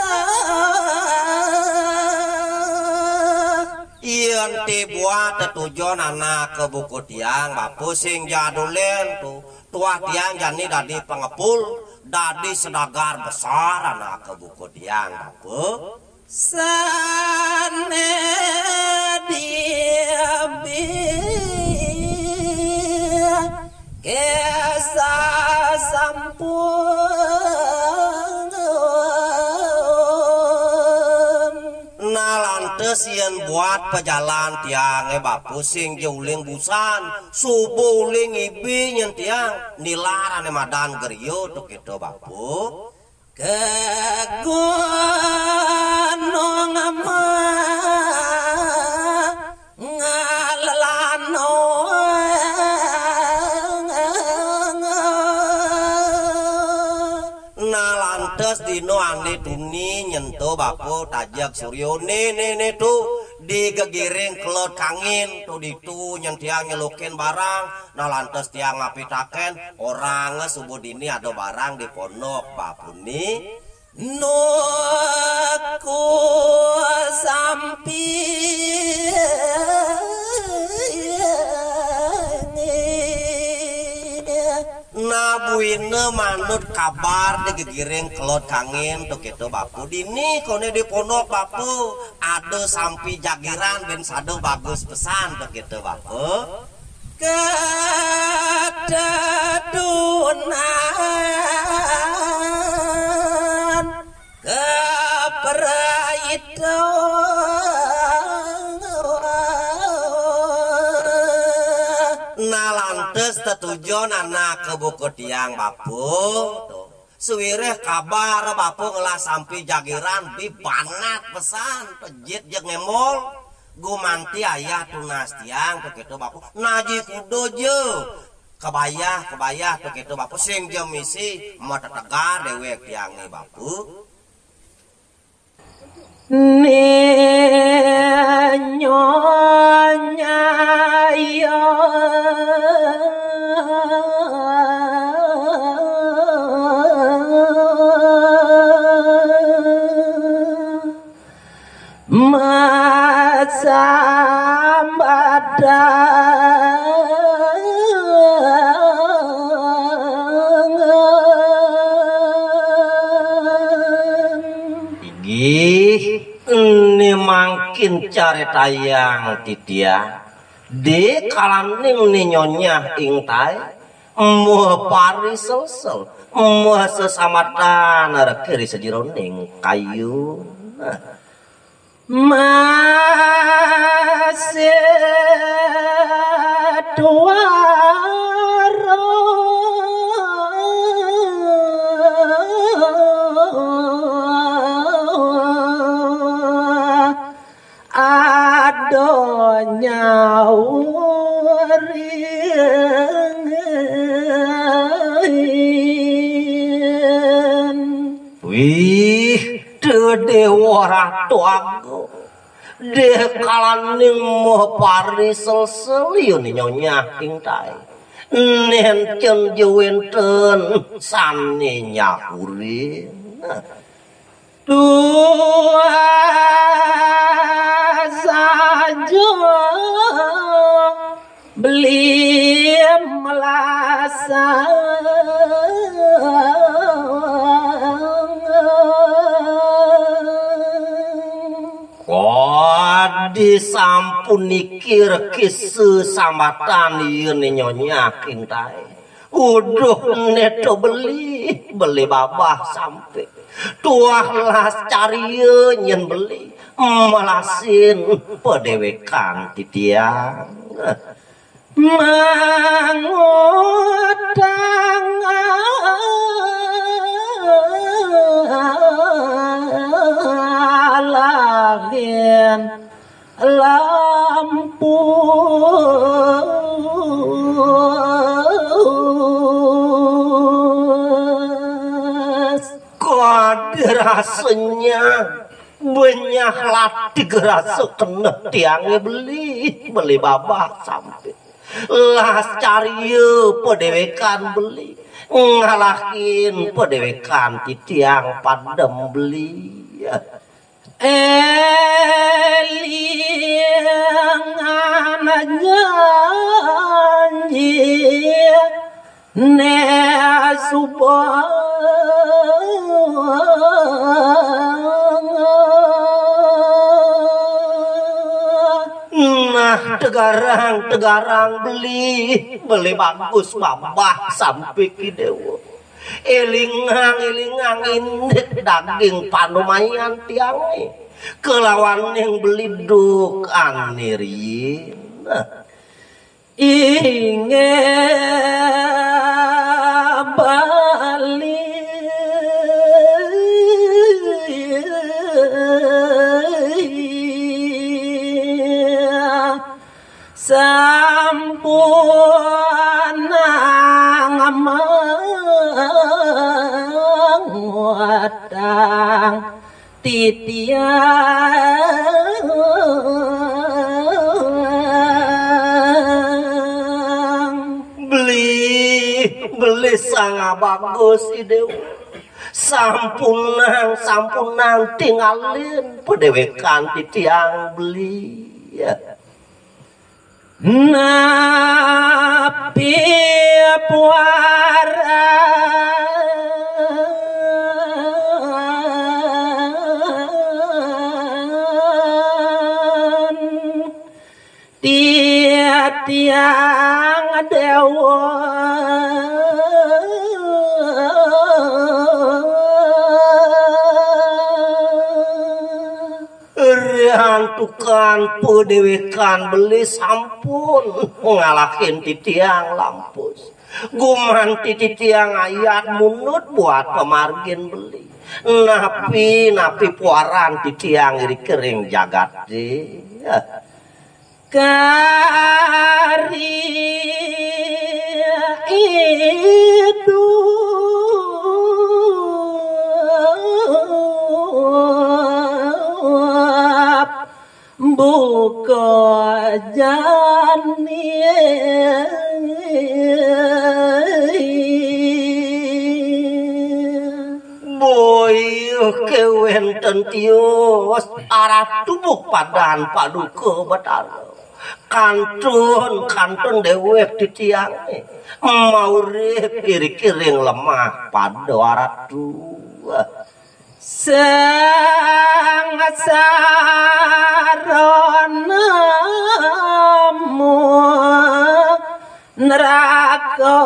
Yén té buat tetujon anak ké buku tiang, bapa sing jadulén to. Tuah tiang jani dadi pangepul, dadi sedagar besar anak ké buku tiang, bapa. Sané diabih kisah sampun. Nah, lantas yén buat pajalan tiangé, bapa sing ja uling busan, suba uling ibi nyén tiang, nilar ané madan geriya to kéto, bapa. Ke gunung ma ngalelano. Nah, lantas dina ané tuni nyén to, bapa, tajeg surya, né, né, né to, di gegiring kelod kangin to, ditu nyén tiang nyelukin barang. Nah, lantas tiang mapitaken, orangé suba dini ada barang di pondok, bapa, né. Nuku sampi. Nah, buina manut kabar di gegiring kelod kangin to kéto, bapa. Dini koné di pondok, bapa, ada sampi jagiran bin sada bagus pesan to kéto, bapa. Ketetunan kepraitan. Nah, lantas tetujon anak ké buku tiang, bapa. To. Sawiréh kabar bapa ngelah sampi jagiran, bi banget pesan, pejit jeg ngémbol. Gumanti ayah tunas tiang, to kéto, bapa. Naji kuda ja. Kabayah, kabayah, to kéto, bapa, sing ja misi, matetegar déwék tiangé, bapa. Né nyonya ya masambatan. Inggih, né mangkin caritayang titiang, di kalaning né nyonyah ing taé, muh pariselsel, muh sesambatan rekiri sajeroning kayun. Masih tuara. Ada nyaurin. Wih, Déwa Ratu Agung. Déh kalaning muh pariselsel ya né nyonyah ing taé. Nénten ja wénten sané nyaurin. Tuah saja beli melasang. Kadi sampun niki rekisa sambatan ya né nyonyah ing taé. Uduh né to beli, beli babah sampik. Tuah las carya nyén beli, melasin padéwékan titiang. Mangutang lahin lampus. Kod rasanya benyah latih rasa keneh tiangé beli, beli babah sampai. Las carya padéwékan beli, ngalahin padéwékan titiang padem beli. Élingan janji né suba. Nah, tegarang, tegarang beli, beli bagus babah sampai ki déwa. Élingang, élingang indik daging panumayan tiangé. Kelawaning beli duk anirin. Inggih bali sampun nang mangutang titiang. Beli, beli sang bagus idéw. Sampunang, sampunang tingalin padéwékan titiang beli. Ya. Napi puaran titiang déwa. Riantukan padéwékan beli sampun ngalahin titiang lampus. Gumanti titiang ayat munut buat pamargin beli. Napi, napi puaran titiang iri kering jagaté. Kari idup buka jani. Boyuh kéwénten tios aratu buh padan paduka Batara. Kantun, kantun déwék titiangé maurip iri kering lemah pada aratu. Sangsara nemu neraka.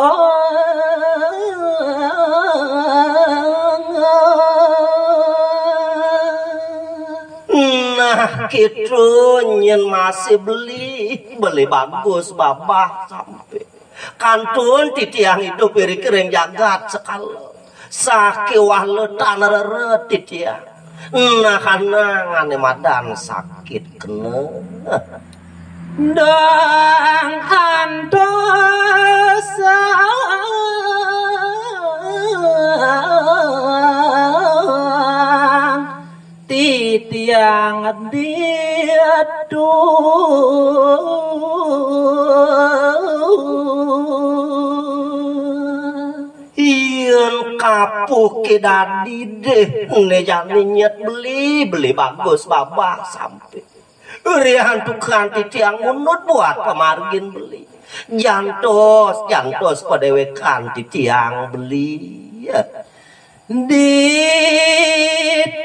Nah, kitu nyén masih beli, beli bagus babah sampai. Kantun titiang idup iri kering jagat sekala. Sakiwah letan reret titiang. Nah, kanang ané madan sakit kena. Dang antosan titiang ditu. Yén kapuh ké dadi deh, né jani nyet beli, beli bagus babah sampai. Riantukan titiang munut buat pamargin beli. Jantos, jantos padéwékan titiang beli. Di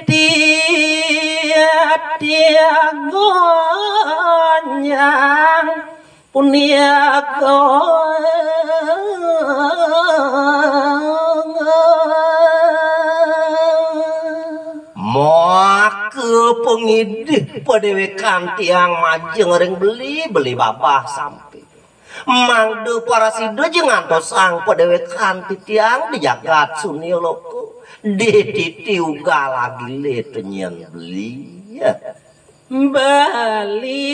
titiang gonjang punika. Maka pangidih padéwékan tiang majeng ring beli, beli babah sampai. Mangda parasida ja ngantosang padéwékan titiang di jagat sunia loka. Di titi ugal agilé tenyén beli. Beli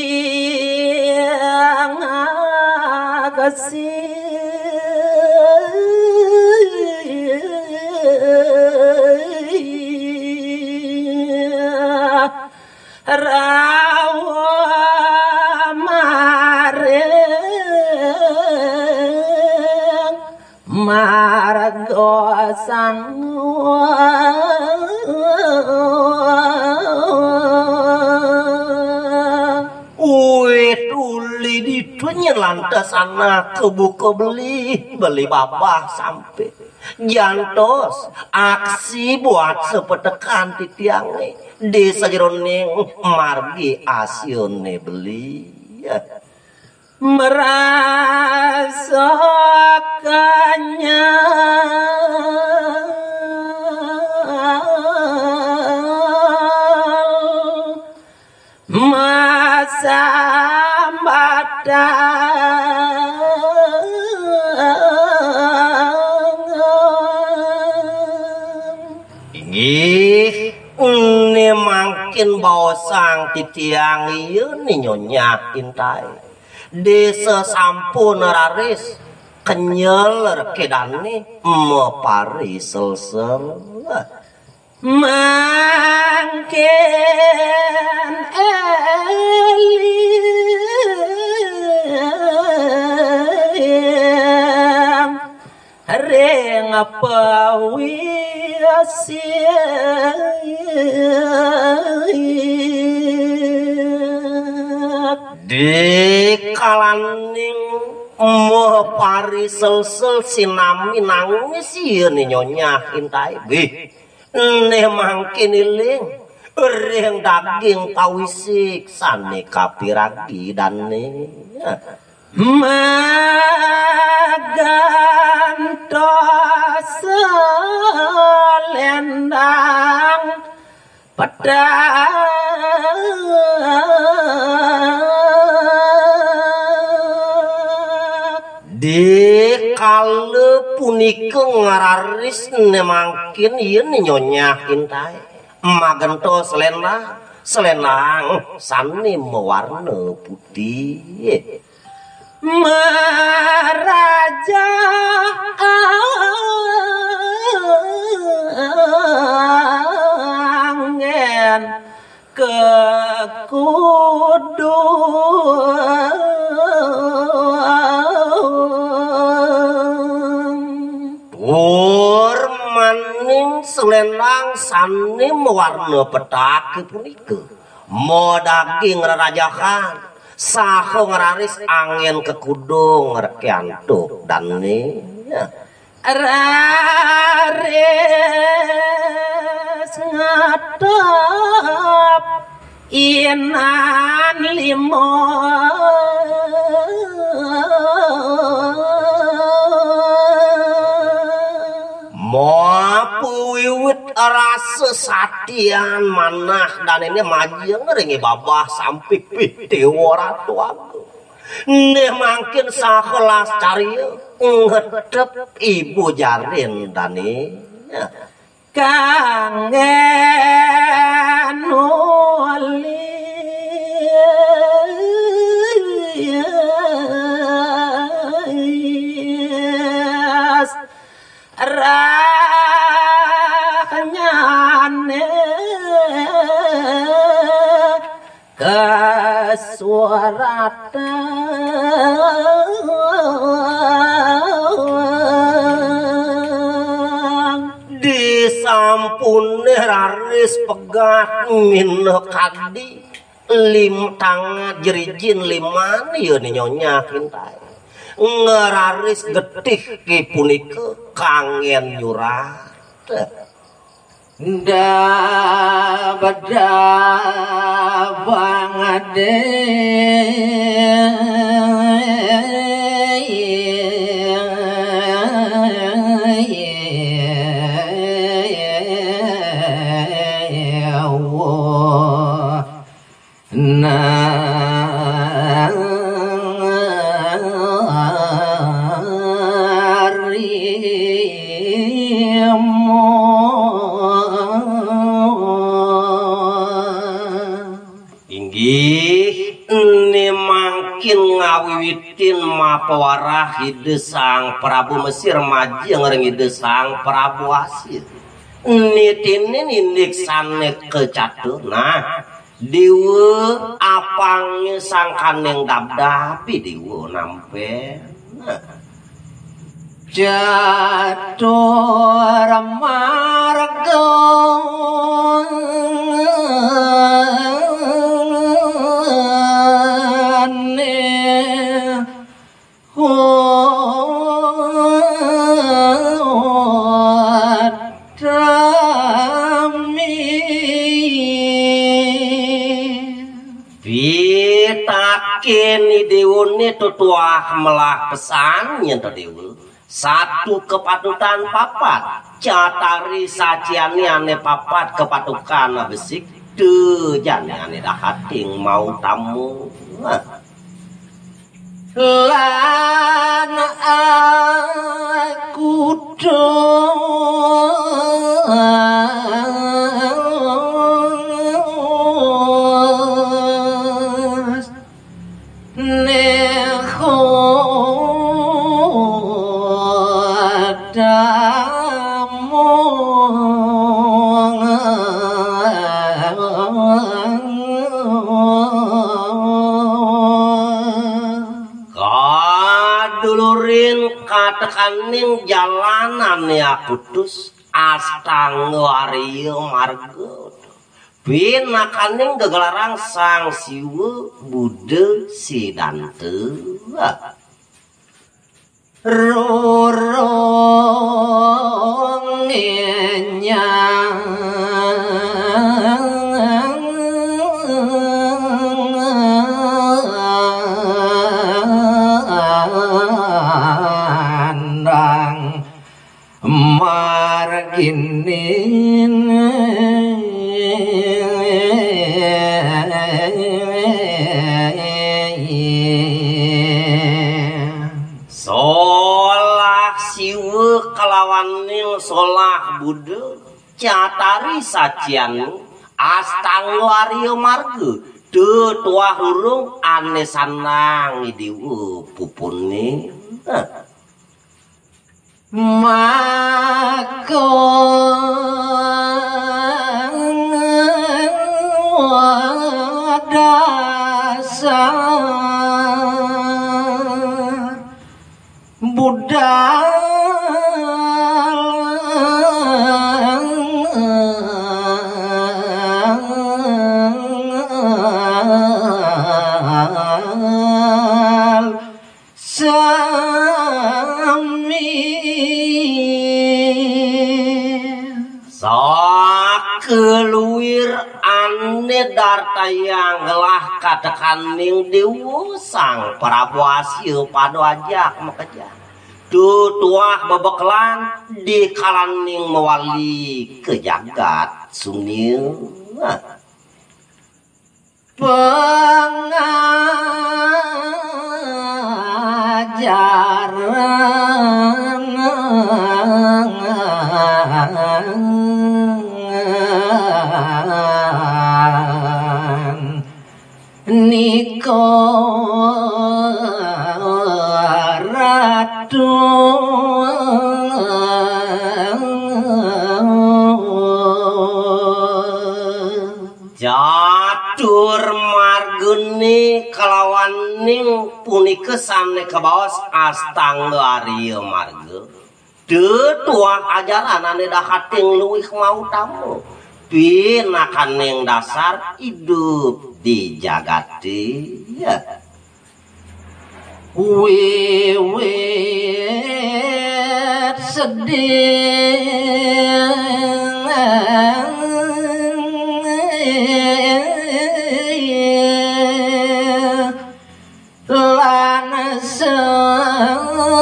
ngakesi rauh maring marga sang. Wit uli ditu nyén lantas anak kabuka beli, beli babah sampé. Jantos aksi buat sapetekan titiangé di sajeroning margi asiané beli. Merasa kenyang, masambatan. Inggih, né mangkin baosang titiang ia né Nyonyah Intaé. Di sasampun raris kenyel reké dané mapariselser. Mangkin éling ring pawisik. Di kalaning mapariselser sinami nangis ia né Nyonyah Intaé. Bih, né mangkin éling ring daging pawisik sané kapiragi dané. Magantos selendang petak. Di kala punika ngraris né mangkin ia né Nyonyah Intaé. Magentos selendang, selendang sané mawarna putih. Maraja anggén kekudung. Tur maning selendang sané mawarna petak punika madaging rerajahan saha ngraris anggén kekudung reké antuk dané. Raris ngatep inan lima. Mapawiwit rasa satian manah dané majeng ring I Babah Sampik, bih Déwa Ratu Agung. Né mangkin saha lascarya ngetep ibu jarin dané. Kanggén nulis rahnyané kasuratan. Disampuné raris pegat minakadi lim tangat jerijin liman ia né Nyonyah Intaé. Ngraris getih ké punika kanggén nyurat. Dah bedabang ade. Nah. Inggih, ni mangkin ngawiwitin mapawarah Ida Sang Prabu Mesir majeng ring Ida Sang Prabu Asir. Nitinin indik sané kacatur. Nah, Déwa apang sangkaning dabdabi Déwa nampi. Nah. Catur marga Pitaken Déwané tuah melah pesan nyen to Déwa. Satu kepatutan papat, catari saciané ané papat kepatukan besik, tujané ané dahating mautama. Lan aku Kadulurin katekaning jalan ané akutus, astanga arya marga. Pinakaning gegelarang Sang Siwa Buddha Sidanta. Rurung nyandang marginin. Solah Siwa kalawaning solah Buddha, catari sacian, astanga arya marga, tetuah rurung ané sandang Déwa pupuné. Maka dasar budal sami. Sakaluir ané dartayang gelah katekaning Déwa Sang Prabu Asya pada ajak makejang. Tutuah bebekelan di kalaning mawali ka jagat sunia. Pangajaran nika ratu. Catur margané kalawaning punika sané kabaos astanga arya marga. Tetuah ajaran ané dahating luih mautama. Pinakaning dasar idup di jagaté. Ya. Wiwit sedih lan sengsara.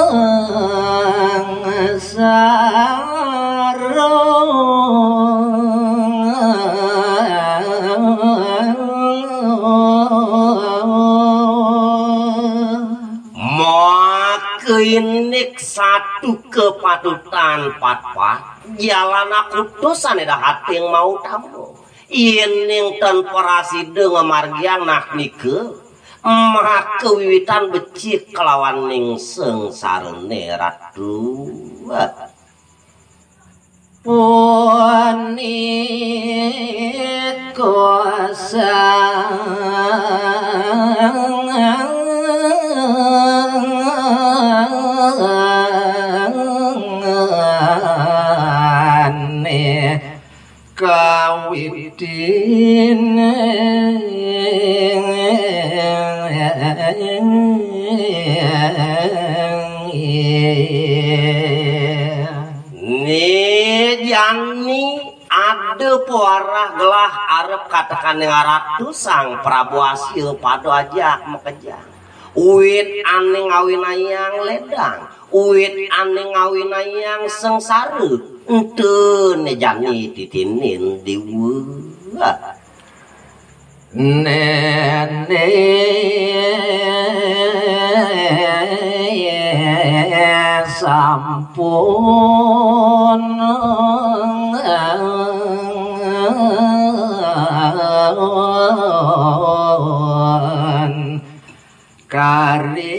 Maka indik satu kepa Patutan patpat, jalan aku tusan eda hating mau tamu. Yén ning ten prasida ngamargiang nak nika, maka wiwitan becik kelawan ning sengsarane Ratu. Punika sangane kawitin. Né jani ada pawarah gelah arep katekaning Ratu Sang Prabu Asya pada ajak makejang. Wit ané ngawinayang ledang, wit ané ngawinayang sengsara, ento né jani titinin Déwa. Néné sampun kari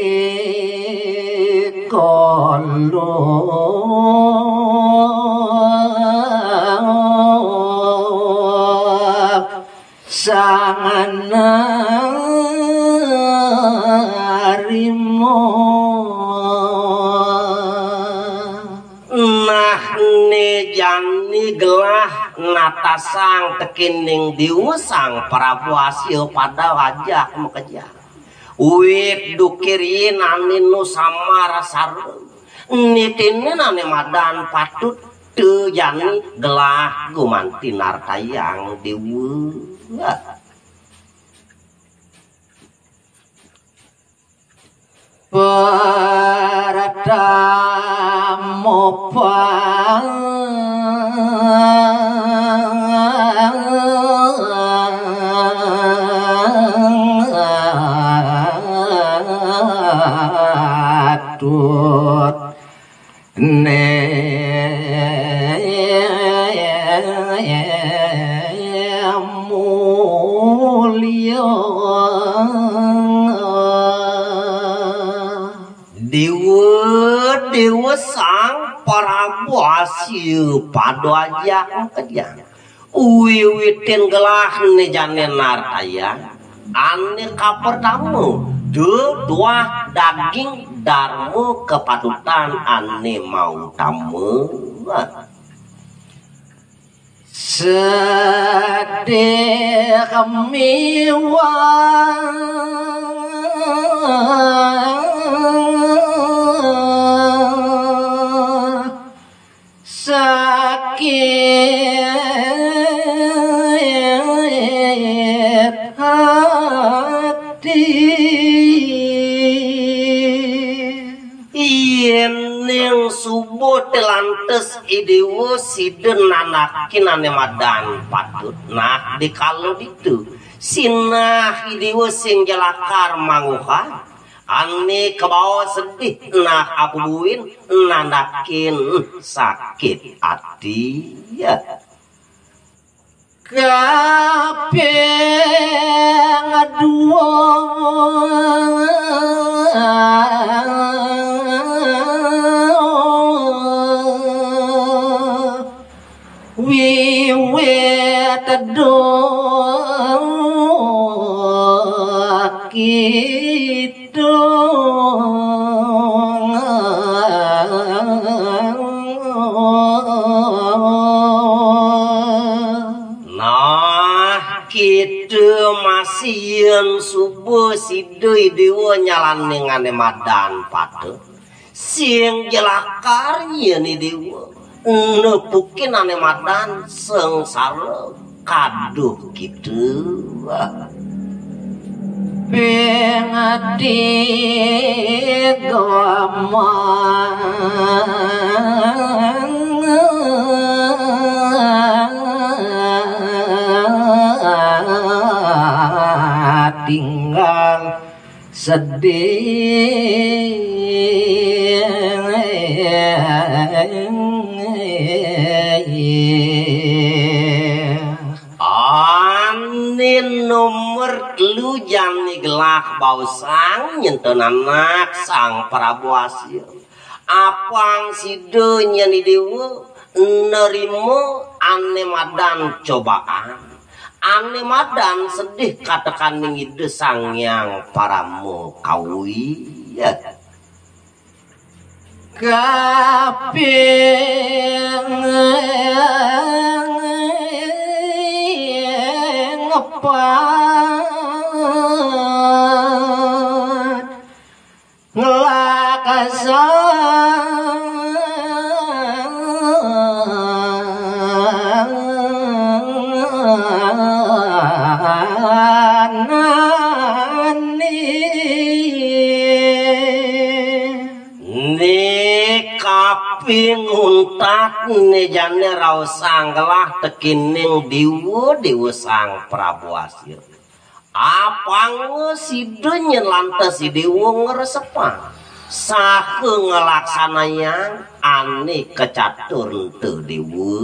kala sangana rima. Nah, né jani gelah natasang tekening Déwa Sang Prabu Asya pada ajak makejang. Wit dukir yén ané nu samar sareng. Nitinin ané madan patut té jani gelah gumanti nartayang Déwa. Pratama patut né mulya. Déwa, Déwa Sang Prabu Asya pada ajak makejang. Wiwitin gelah né jani nartayang, ané kapertama, da tuah daging darma kapatutan ané mautama. Sedih miwah sakit hati. Yéning suba té lantas I Déwa sida nandakin ané madan patut, nah, dikala ditu sinah I Déwa sing jelakar manguhan, ané kabawa sedih, nah, apa buin nandakin sakit ati. Ya. Kaping dua wiwit duk kidung. Nah, kita masih yén suba sida I Déwa nyalaning ané madan patut. Sing jelakar nyén I Déwa nepukin ané madan sengsara kaduh kita. Ping tiga tinggal sedih. Ané nomer telu jani gelah baosang nyentuh anak Sang Prabu Asir. Apang sida nyén i déwa nerima ané madan cobaan, ané madan sedih katekaning Ida Sang Hyang Parama Kawi. Kaping empat, nglaksanani. Né kaping untat né jani raosang gelah tekéning déwa, déwa Sang Prabu Asir. Apanga sida nyén lantas i déwa ngresepang saha nglaksanayang ané kacatur ento déwa.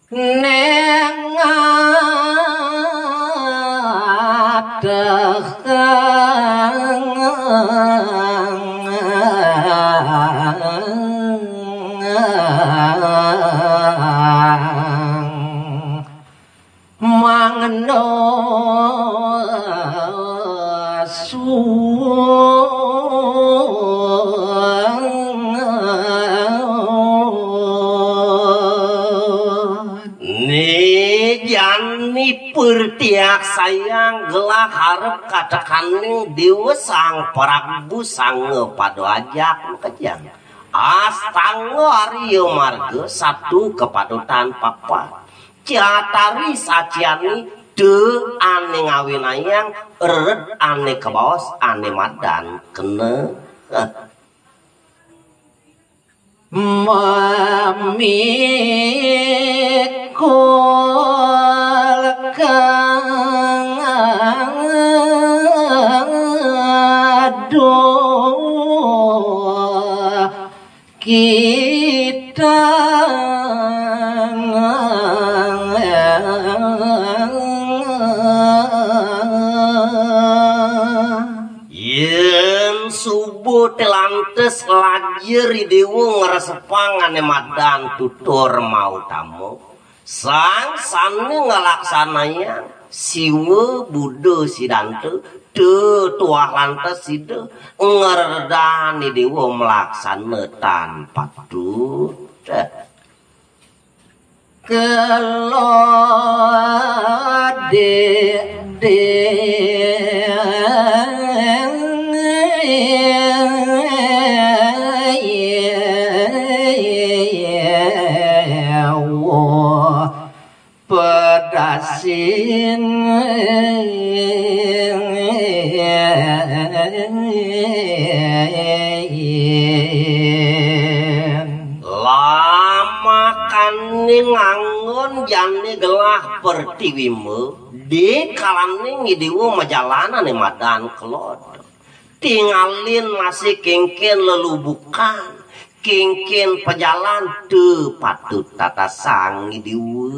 Ning atehang mangno suwun. Né jani pertiaksayang gelah arep katekaning déwa Sang Prabu Sanga Pada Ajak makejang. Astanga Arya Marga satu kapatutan papat. Catari saciané da ané ngawinayang rered ané kabaos ané madan kena. Mamikul kang aduh kita. Yén suba té lantas lajur i déwa ngresepang ané madan tutur mautama, sang sané nglaksanayang Siwa Buddha Sidanta, da tuah lantas sida ngreredan i déwa malaksana tan patut. Kelo dédé pedasin. Lamakaning anggon jani gelah pertiwimba, dikalaning i déwa majalan ané madan kelod. Tingalin masih kénkén lelubukan, kénkén pajalan da patut tatasang i déwa.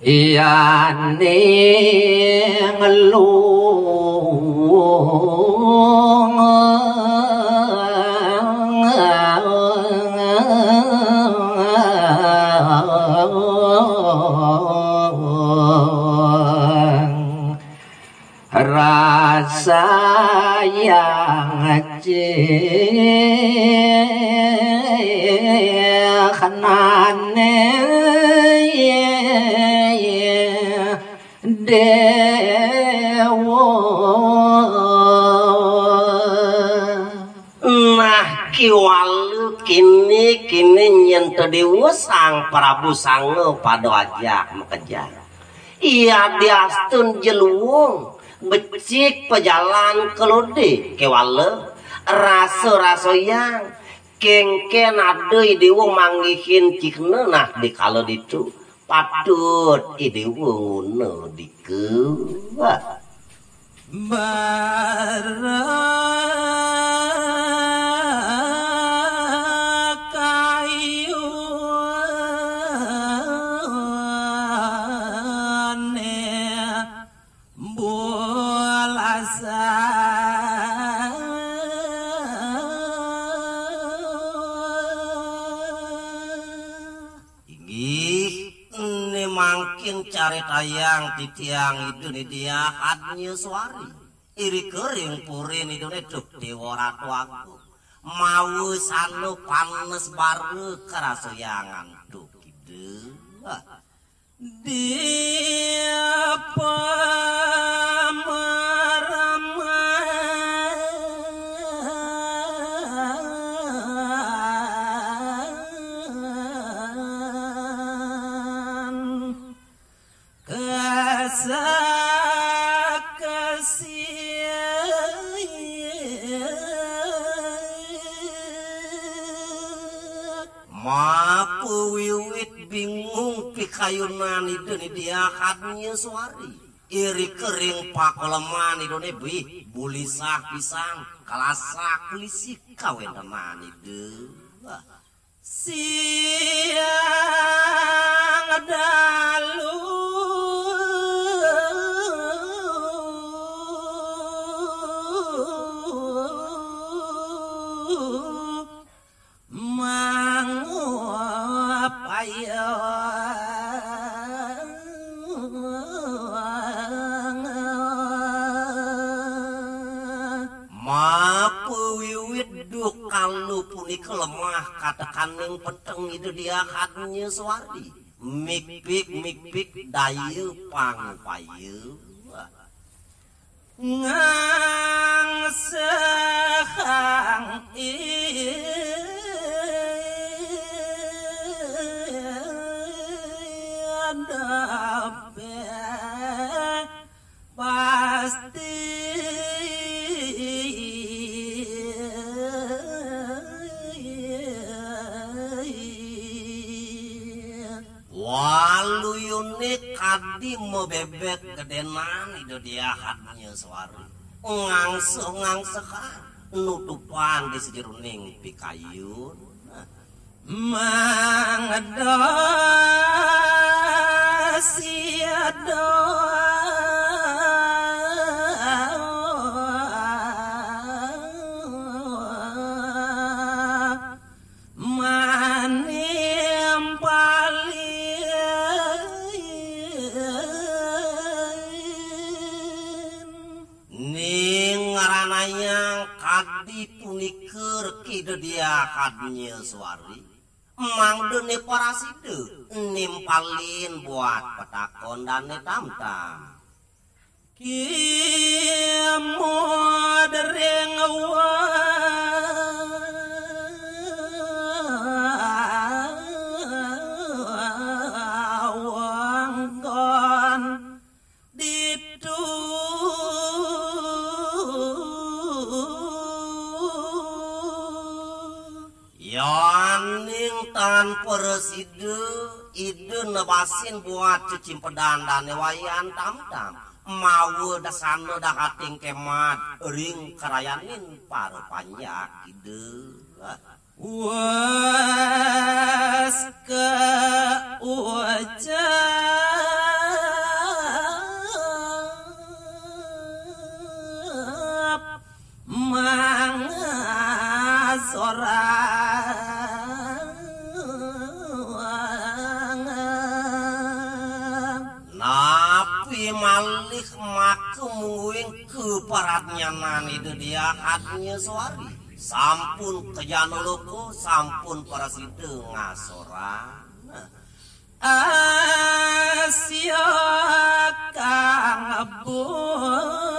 Iyaning lunga rasa yang cikanane dewa. Nah, kiwala kini, kini nyén ta dewa Sang Prabu Sanga pada ajak makejang. Iya diastun jeluwung, becik pajalan kelode, kewala rasa-rasa yang kengken ada i dewa manggihin cikna, nah, di kala ditu patut i dewa nguna dika. Barang Mangkin caritayang titiang Ida Nidya Hadnya Suari. Iri kering purin Ida Nidya Déwa Ratu Agung. Mawa sanda panes bara karasayang antuk Ida. Dia pamaraman kasaksian. Mapawiwit bingung pikayunan Ida Nidya Hadnya Suari. Iri kering pakoleman Ida Nidya, bulisah pisan, kalasak lisik kawéntenan Ida. Siang dalu mangupaya. Mapawiwit dukalu punika lemah katekaning peteng Ida Dya Hadnya Suari. Mikpik, mikpik daya pangupaya. Ngangsehang idapé pasti. Waluyuné kadi mabébét gedénan Ida Dya Hadnya Suari. Ngangseh-ngangsehang nutupan di sajeroning pikayun. Mangda sida manimpalin. Ning ngaranayang kadi punika Reki Ida Dya Hadnya Suari. Mangda né parasida nimpalin buat patakon dané tamtam. Kimud ring wewengkon ditu. Yaning tan prasida Ida nebasin buat cecimpedan dané Wayan Tamtam, mawa dasana dahating kemat ring karayanin para panjak Ida. Wes kaucap mangasorang. Napi malih maka mungguing kapradnyanan Ida Dya Hadnya Suari. Sampun kajana loka, sampun prasida ngasorang. Asya kang bupati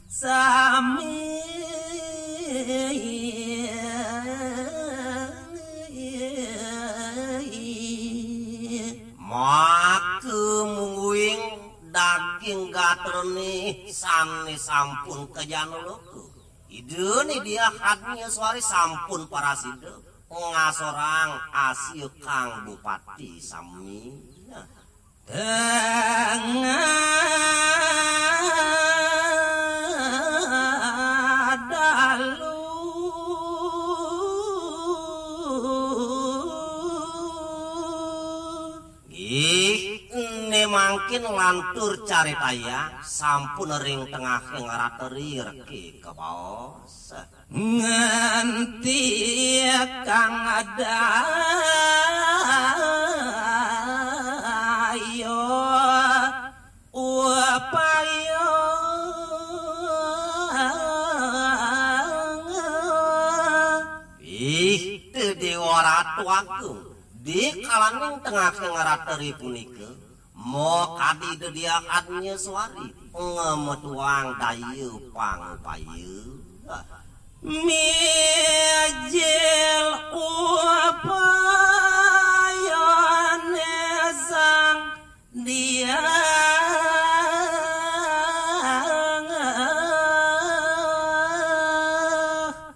sami. Maka mungguing daging gatrané sané sampun kajana loka. Ida Dya Hadnya Suari sampun prasida ngasorang asya kang bupati sami. Tengah dalu nggih, né mangkin Lantur caritayang sampun ring tengahing ratri reki kabaos. Ngenti kang ada ayo upaya. Ih, Déwa Ratu Agung, di kalaning tengahing ratri punika, makadi Ida Diah Adnyaswari ngametuang daya pangupaya. Mijil upayane Sang Diah.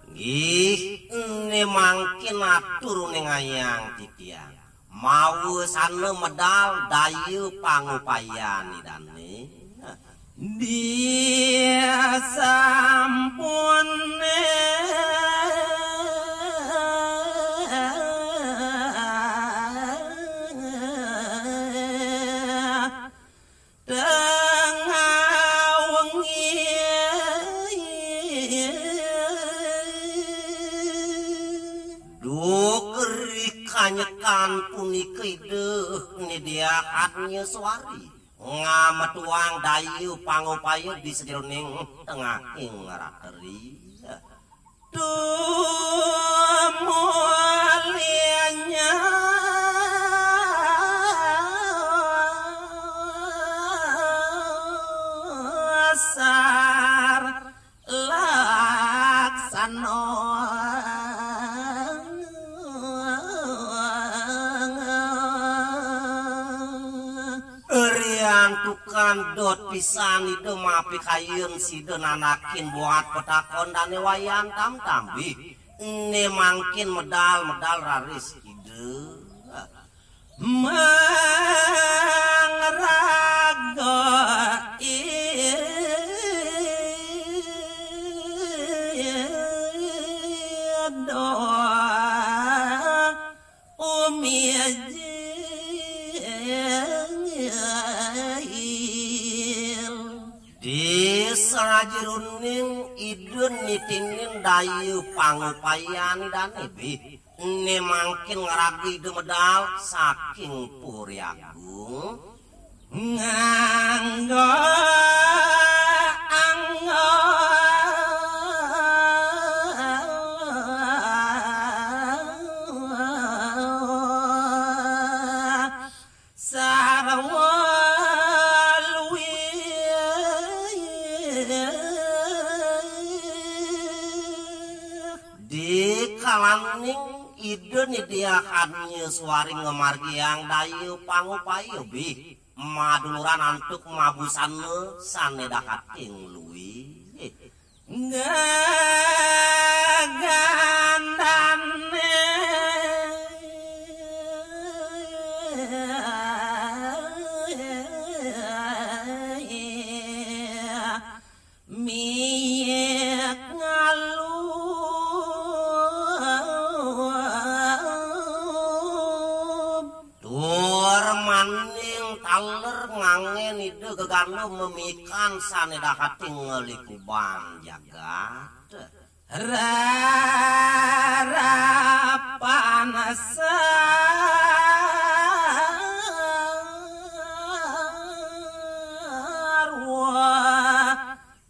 Nggih, ne mangkin atur uningayang titiang. Mawasana medal daya pangupayan Idane. Dia sampun tengah wengi. Duk ri kanyekan punika Ida Diah Adnyaswari ngametuang daya pangupaya di sajeroning tengahing ratri. Tumuli nyasar laksana. Riantukan dot pisan Ida mapikayun sida nanakin buat petakon dane Wayan Tamtam. Bih, ne mangkin medal-medal raris Ida. Mangraga Ida umijil. Di sajeroning Ida nitinin daya pangupayan Idane, Bih, ne mangkin ngraga Ida medal saking Puri Agung. Nganggo anggo sarwa luwih. Di kalaning Ida Diah Adnyaswari ngamargiang daya pangupaya, Bih, maduluran antuk mabusana sane dakating luwih. Gagandane miyek ngalub. Tur maning taler ngangen Ida geganum memikan sane dakating nglikuban jagat. Rarapan sarwa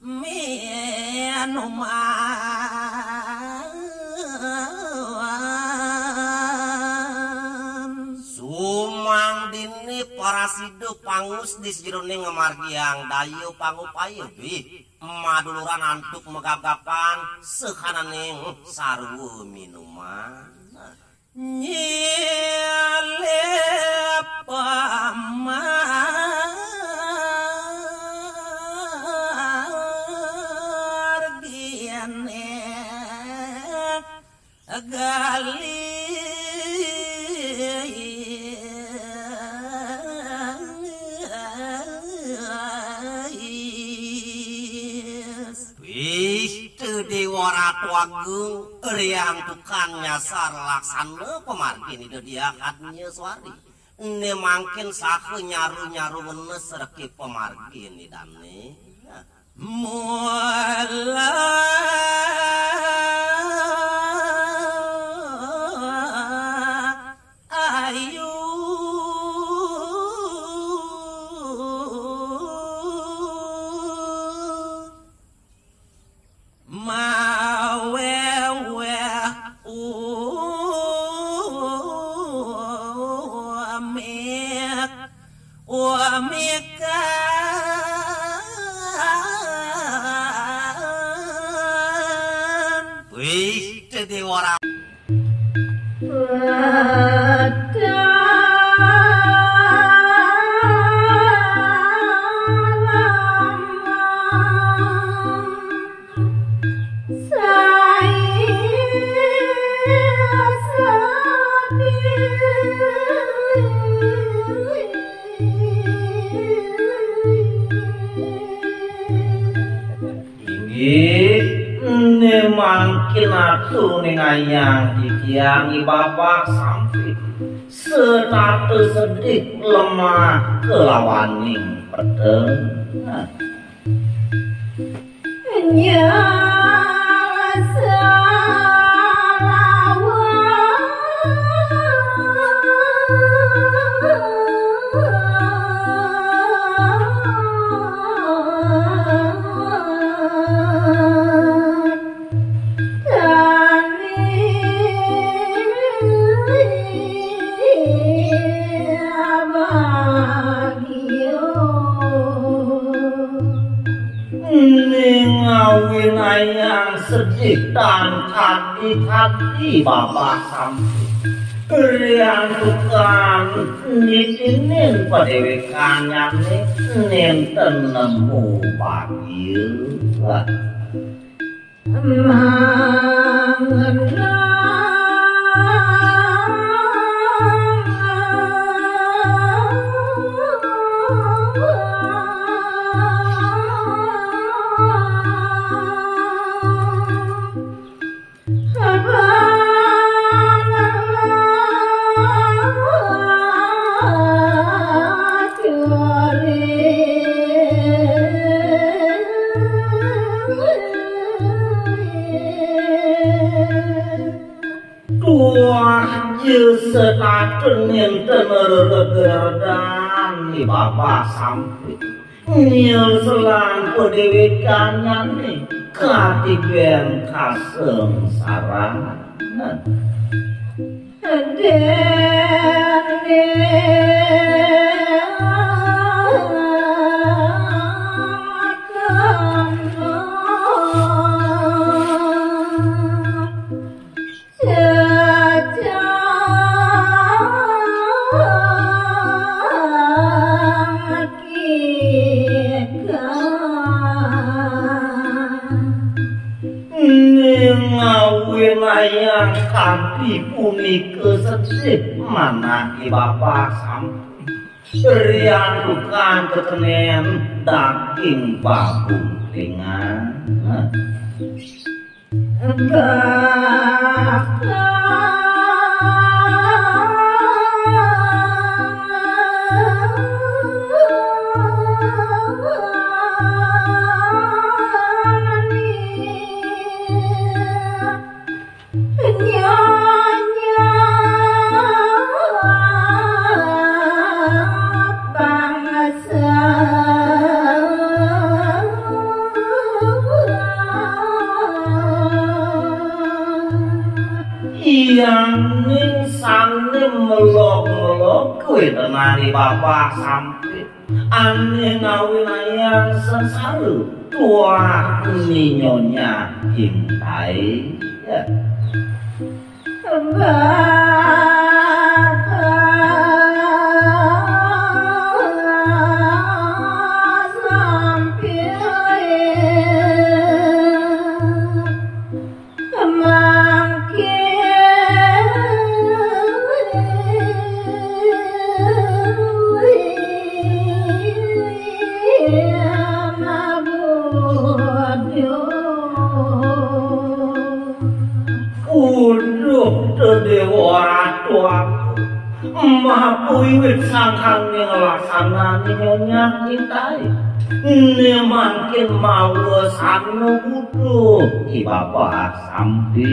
minuman. Sumangdene parasida pangus di sajeroning ngamargiang daya pangupaya, Bih, maduluran antuk magap-gapan sahananing sarwa minuman. Nyilih pamargine galis. Wih, Déwa Ratu Agung, riantukan nyasar laksana pamargin Ida Diah Adnyaswari. Né mangkin saha nyaru-nyaru ngenes reke pamargin Idané. Mula ayu mawéwéh umik, umikan. Wih, jadi orang. Inggih, né mangkin atur ningayang titiang I Babah Sampit, setata sedih lemah kalawaning peteng. Nyesel lawan. Ning awinayang sedih tan kadi-kadi Babah Sampit. Riantukan nitinin padéwékannyané nénten nemu bagia. Tuah ja setata nénten reregeredan I Babah Sampit. Nyeselan padéwékannyané katibén kasangsaran. Ning awinayang kadi punika sedih manah I Babah Sampit. Riantukan kekenén daging babung klingan. Iyaning sané melog-melog kuwi tenani Babah Sampit. Ané ngawinayang sengsara tuah ni nyonya intai. Ya. Uduh, Déwa Ratu Mapuiwit sangkan ning laksanane nyonyah intai. Ne mangkin mawa sana butuh i babah sampi.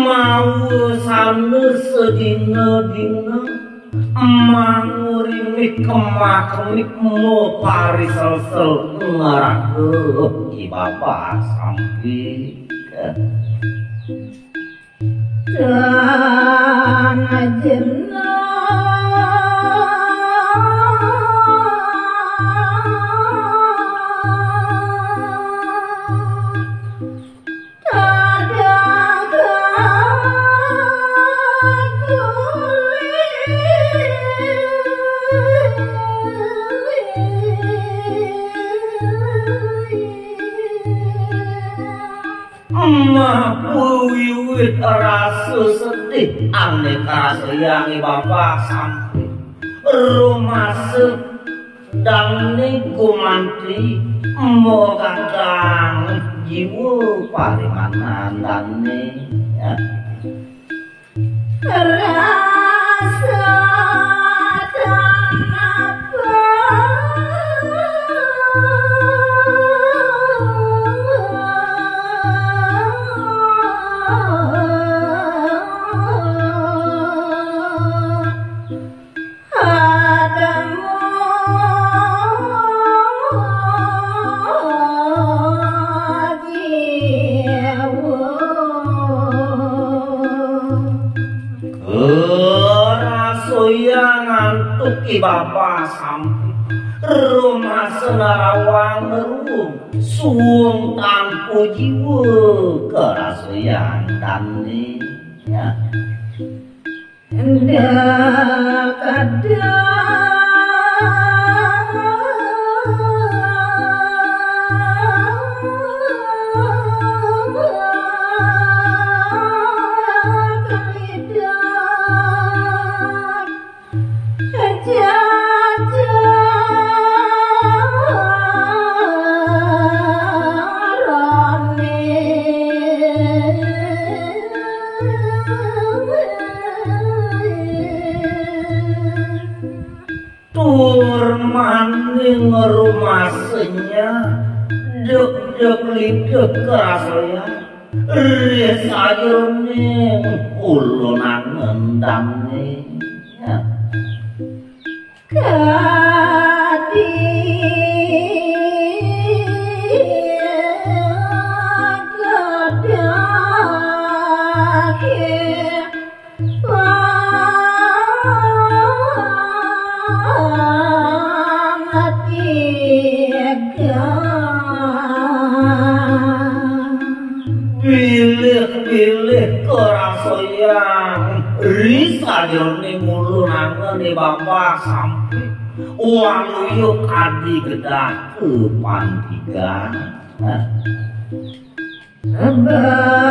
Mawa sana sedina-dina, mangurimik kemak-kemik, mapariselsel ngraga i babah sampi. Mapuwiwit rasa sedih ane karasayang i babah sampi. Rumasa dane gumanti magadang jiwa parimanan dane. Ya. Rasa tanapa. Karasayang antuk i babah sampi. Rumasa narawang ngeruh. Suung tanpa jiwa karasayang dane. Ya. Tur maning rumasanya deg-deg lideg karasayang ring sajeroning ulu nangen dane. Kadi gedake pangatiga. Bilih-bilih karasayang ri sajeroning ulu nangen i babah sampi. Waluya kadi gedake pangatiga. Banjar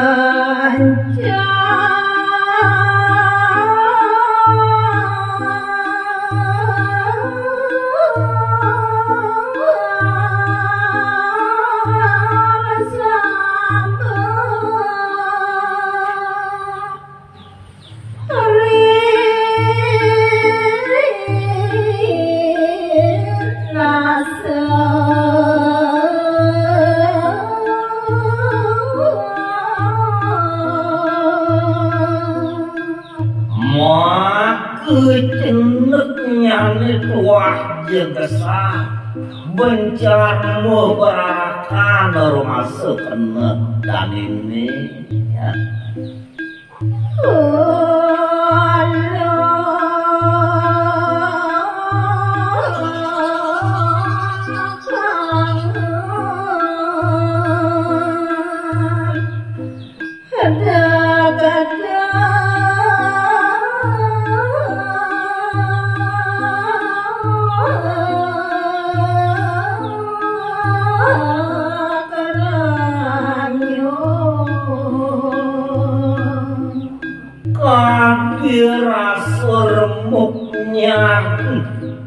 Maka ceneknyane tuah jegesah, bencar muh berarakan rumasa kena danine. Ya. Adi rasa remuknya,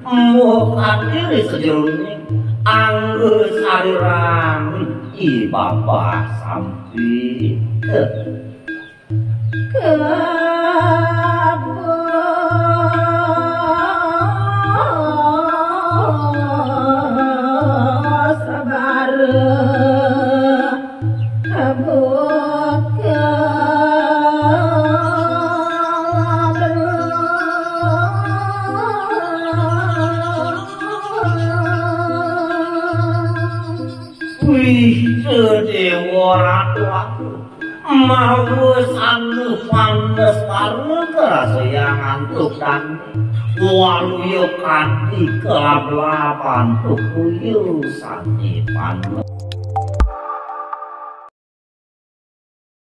muk adi sajeroning angga sariran i babah sampi. Wih, Déwa Ratu aku. Mawa sangu panes parna karasa yang antuk tani. Waluya kadi kelablab antuk kuyu sane panes.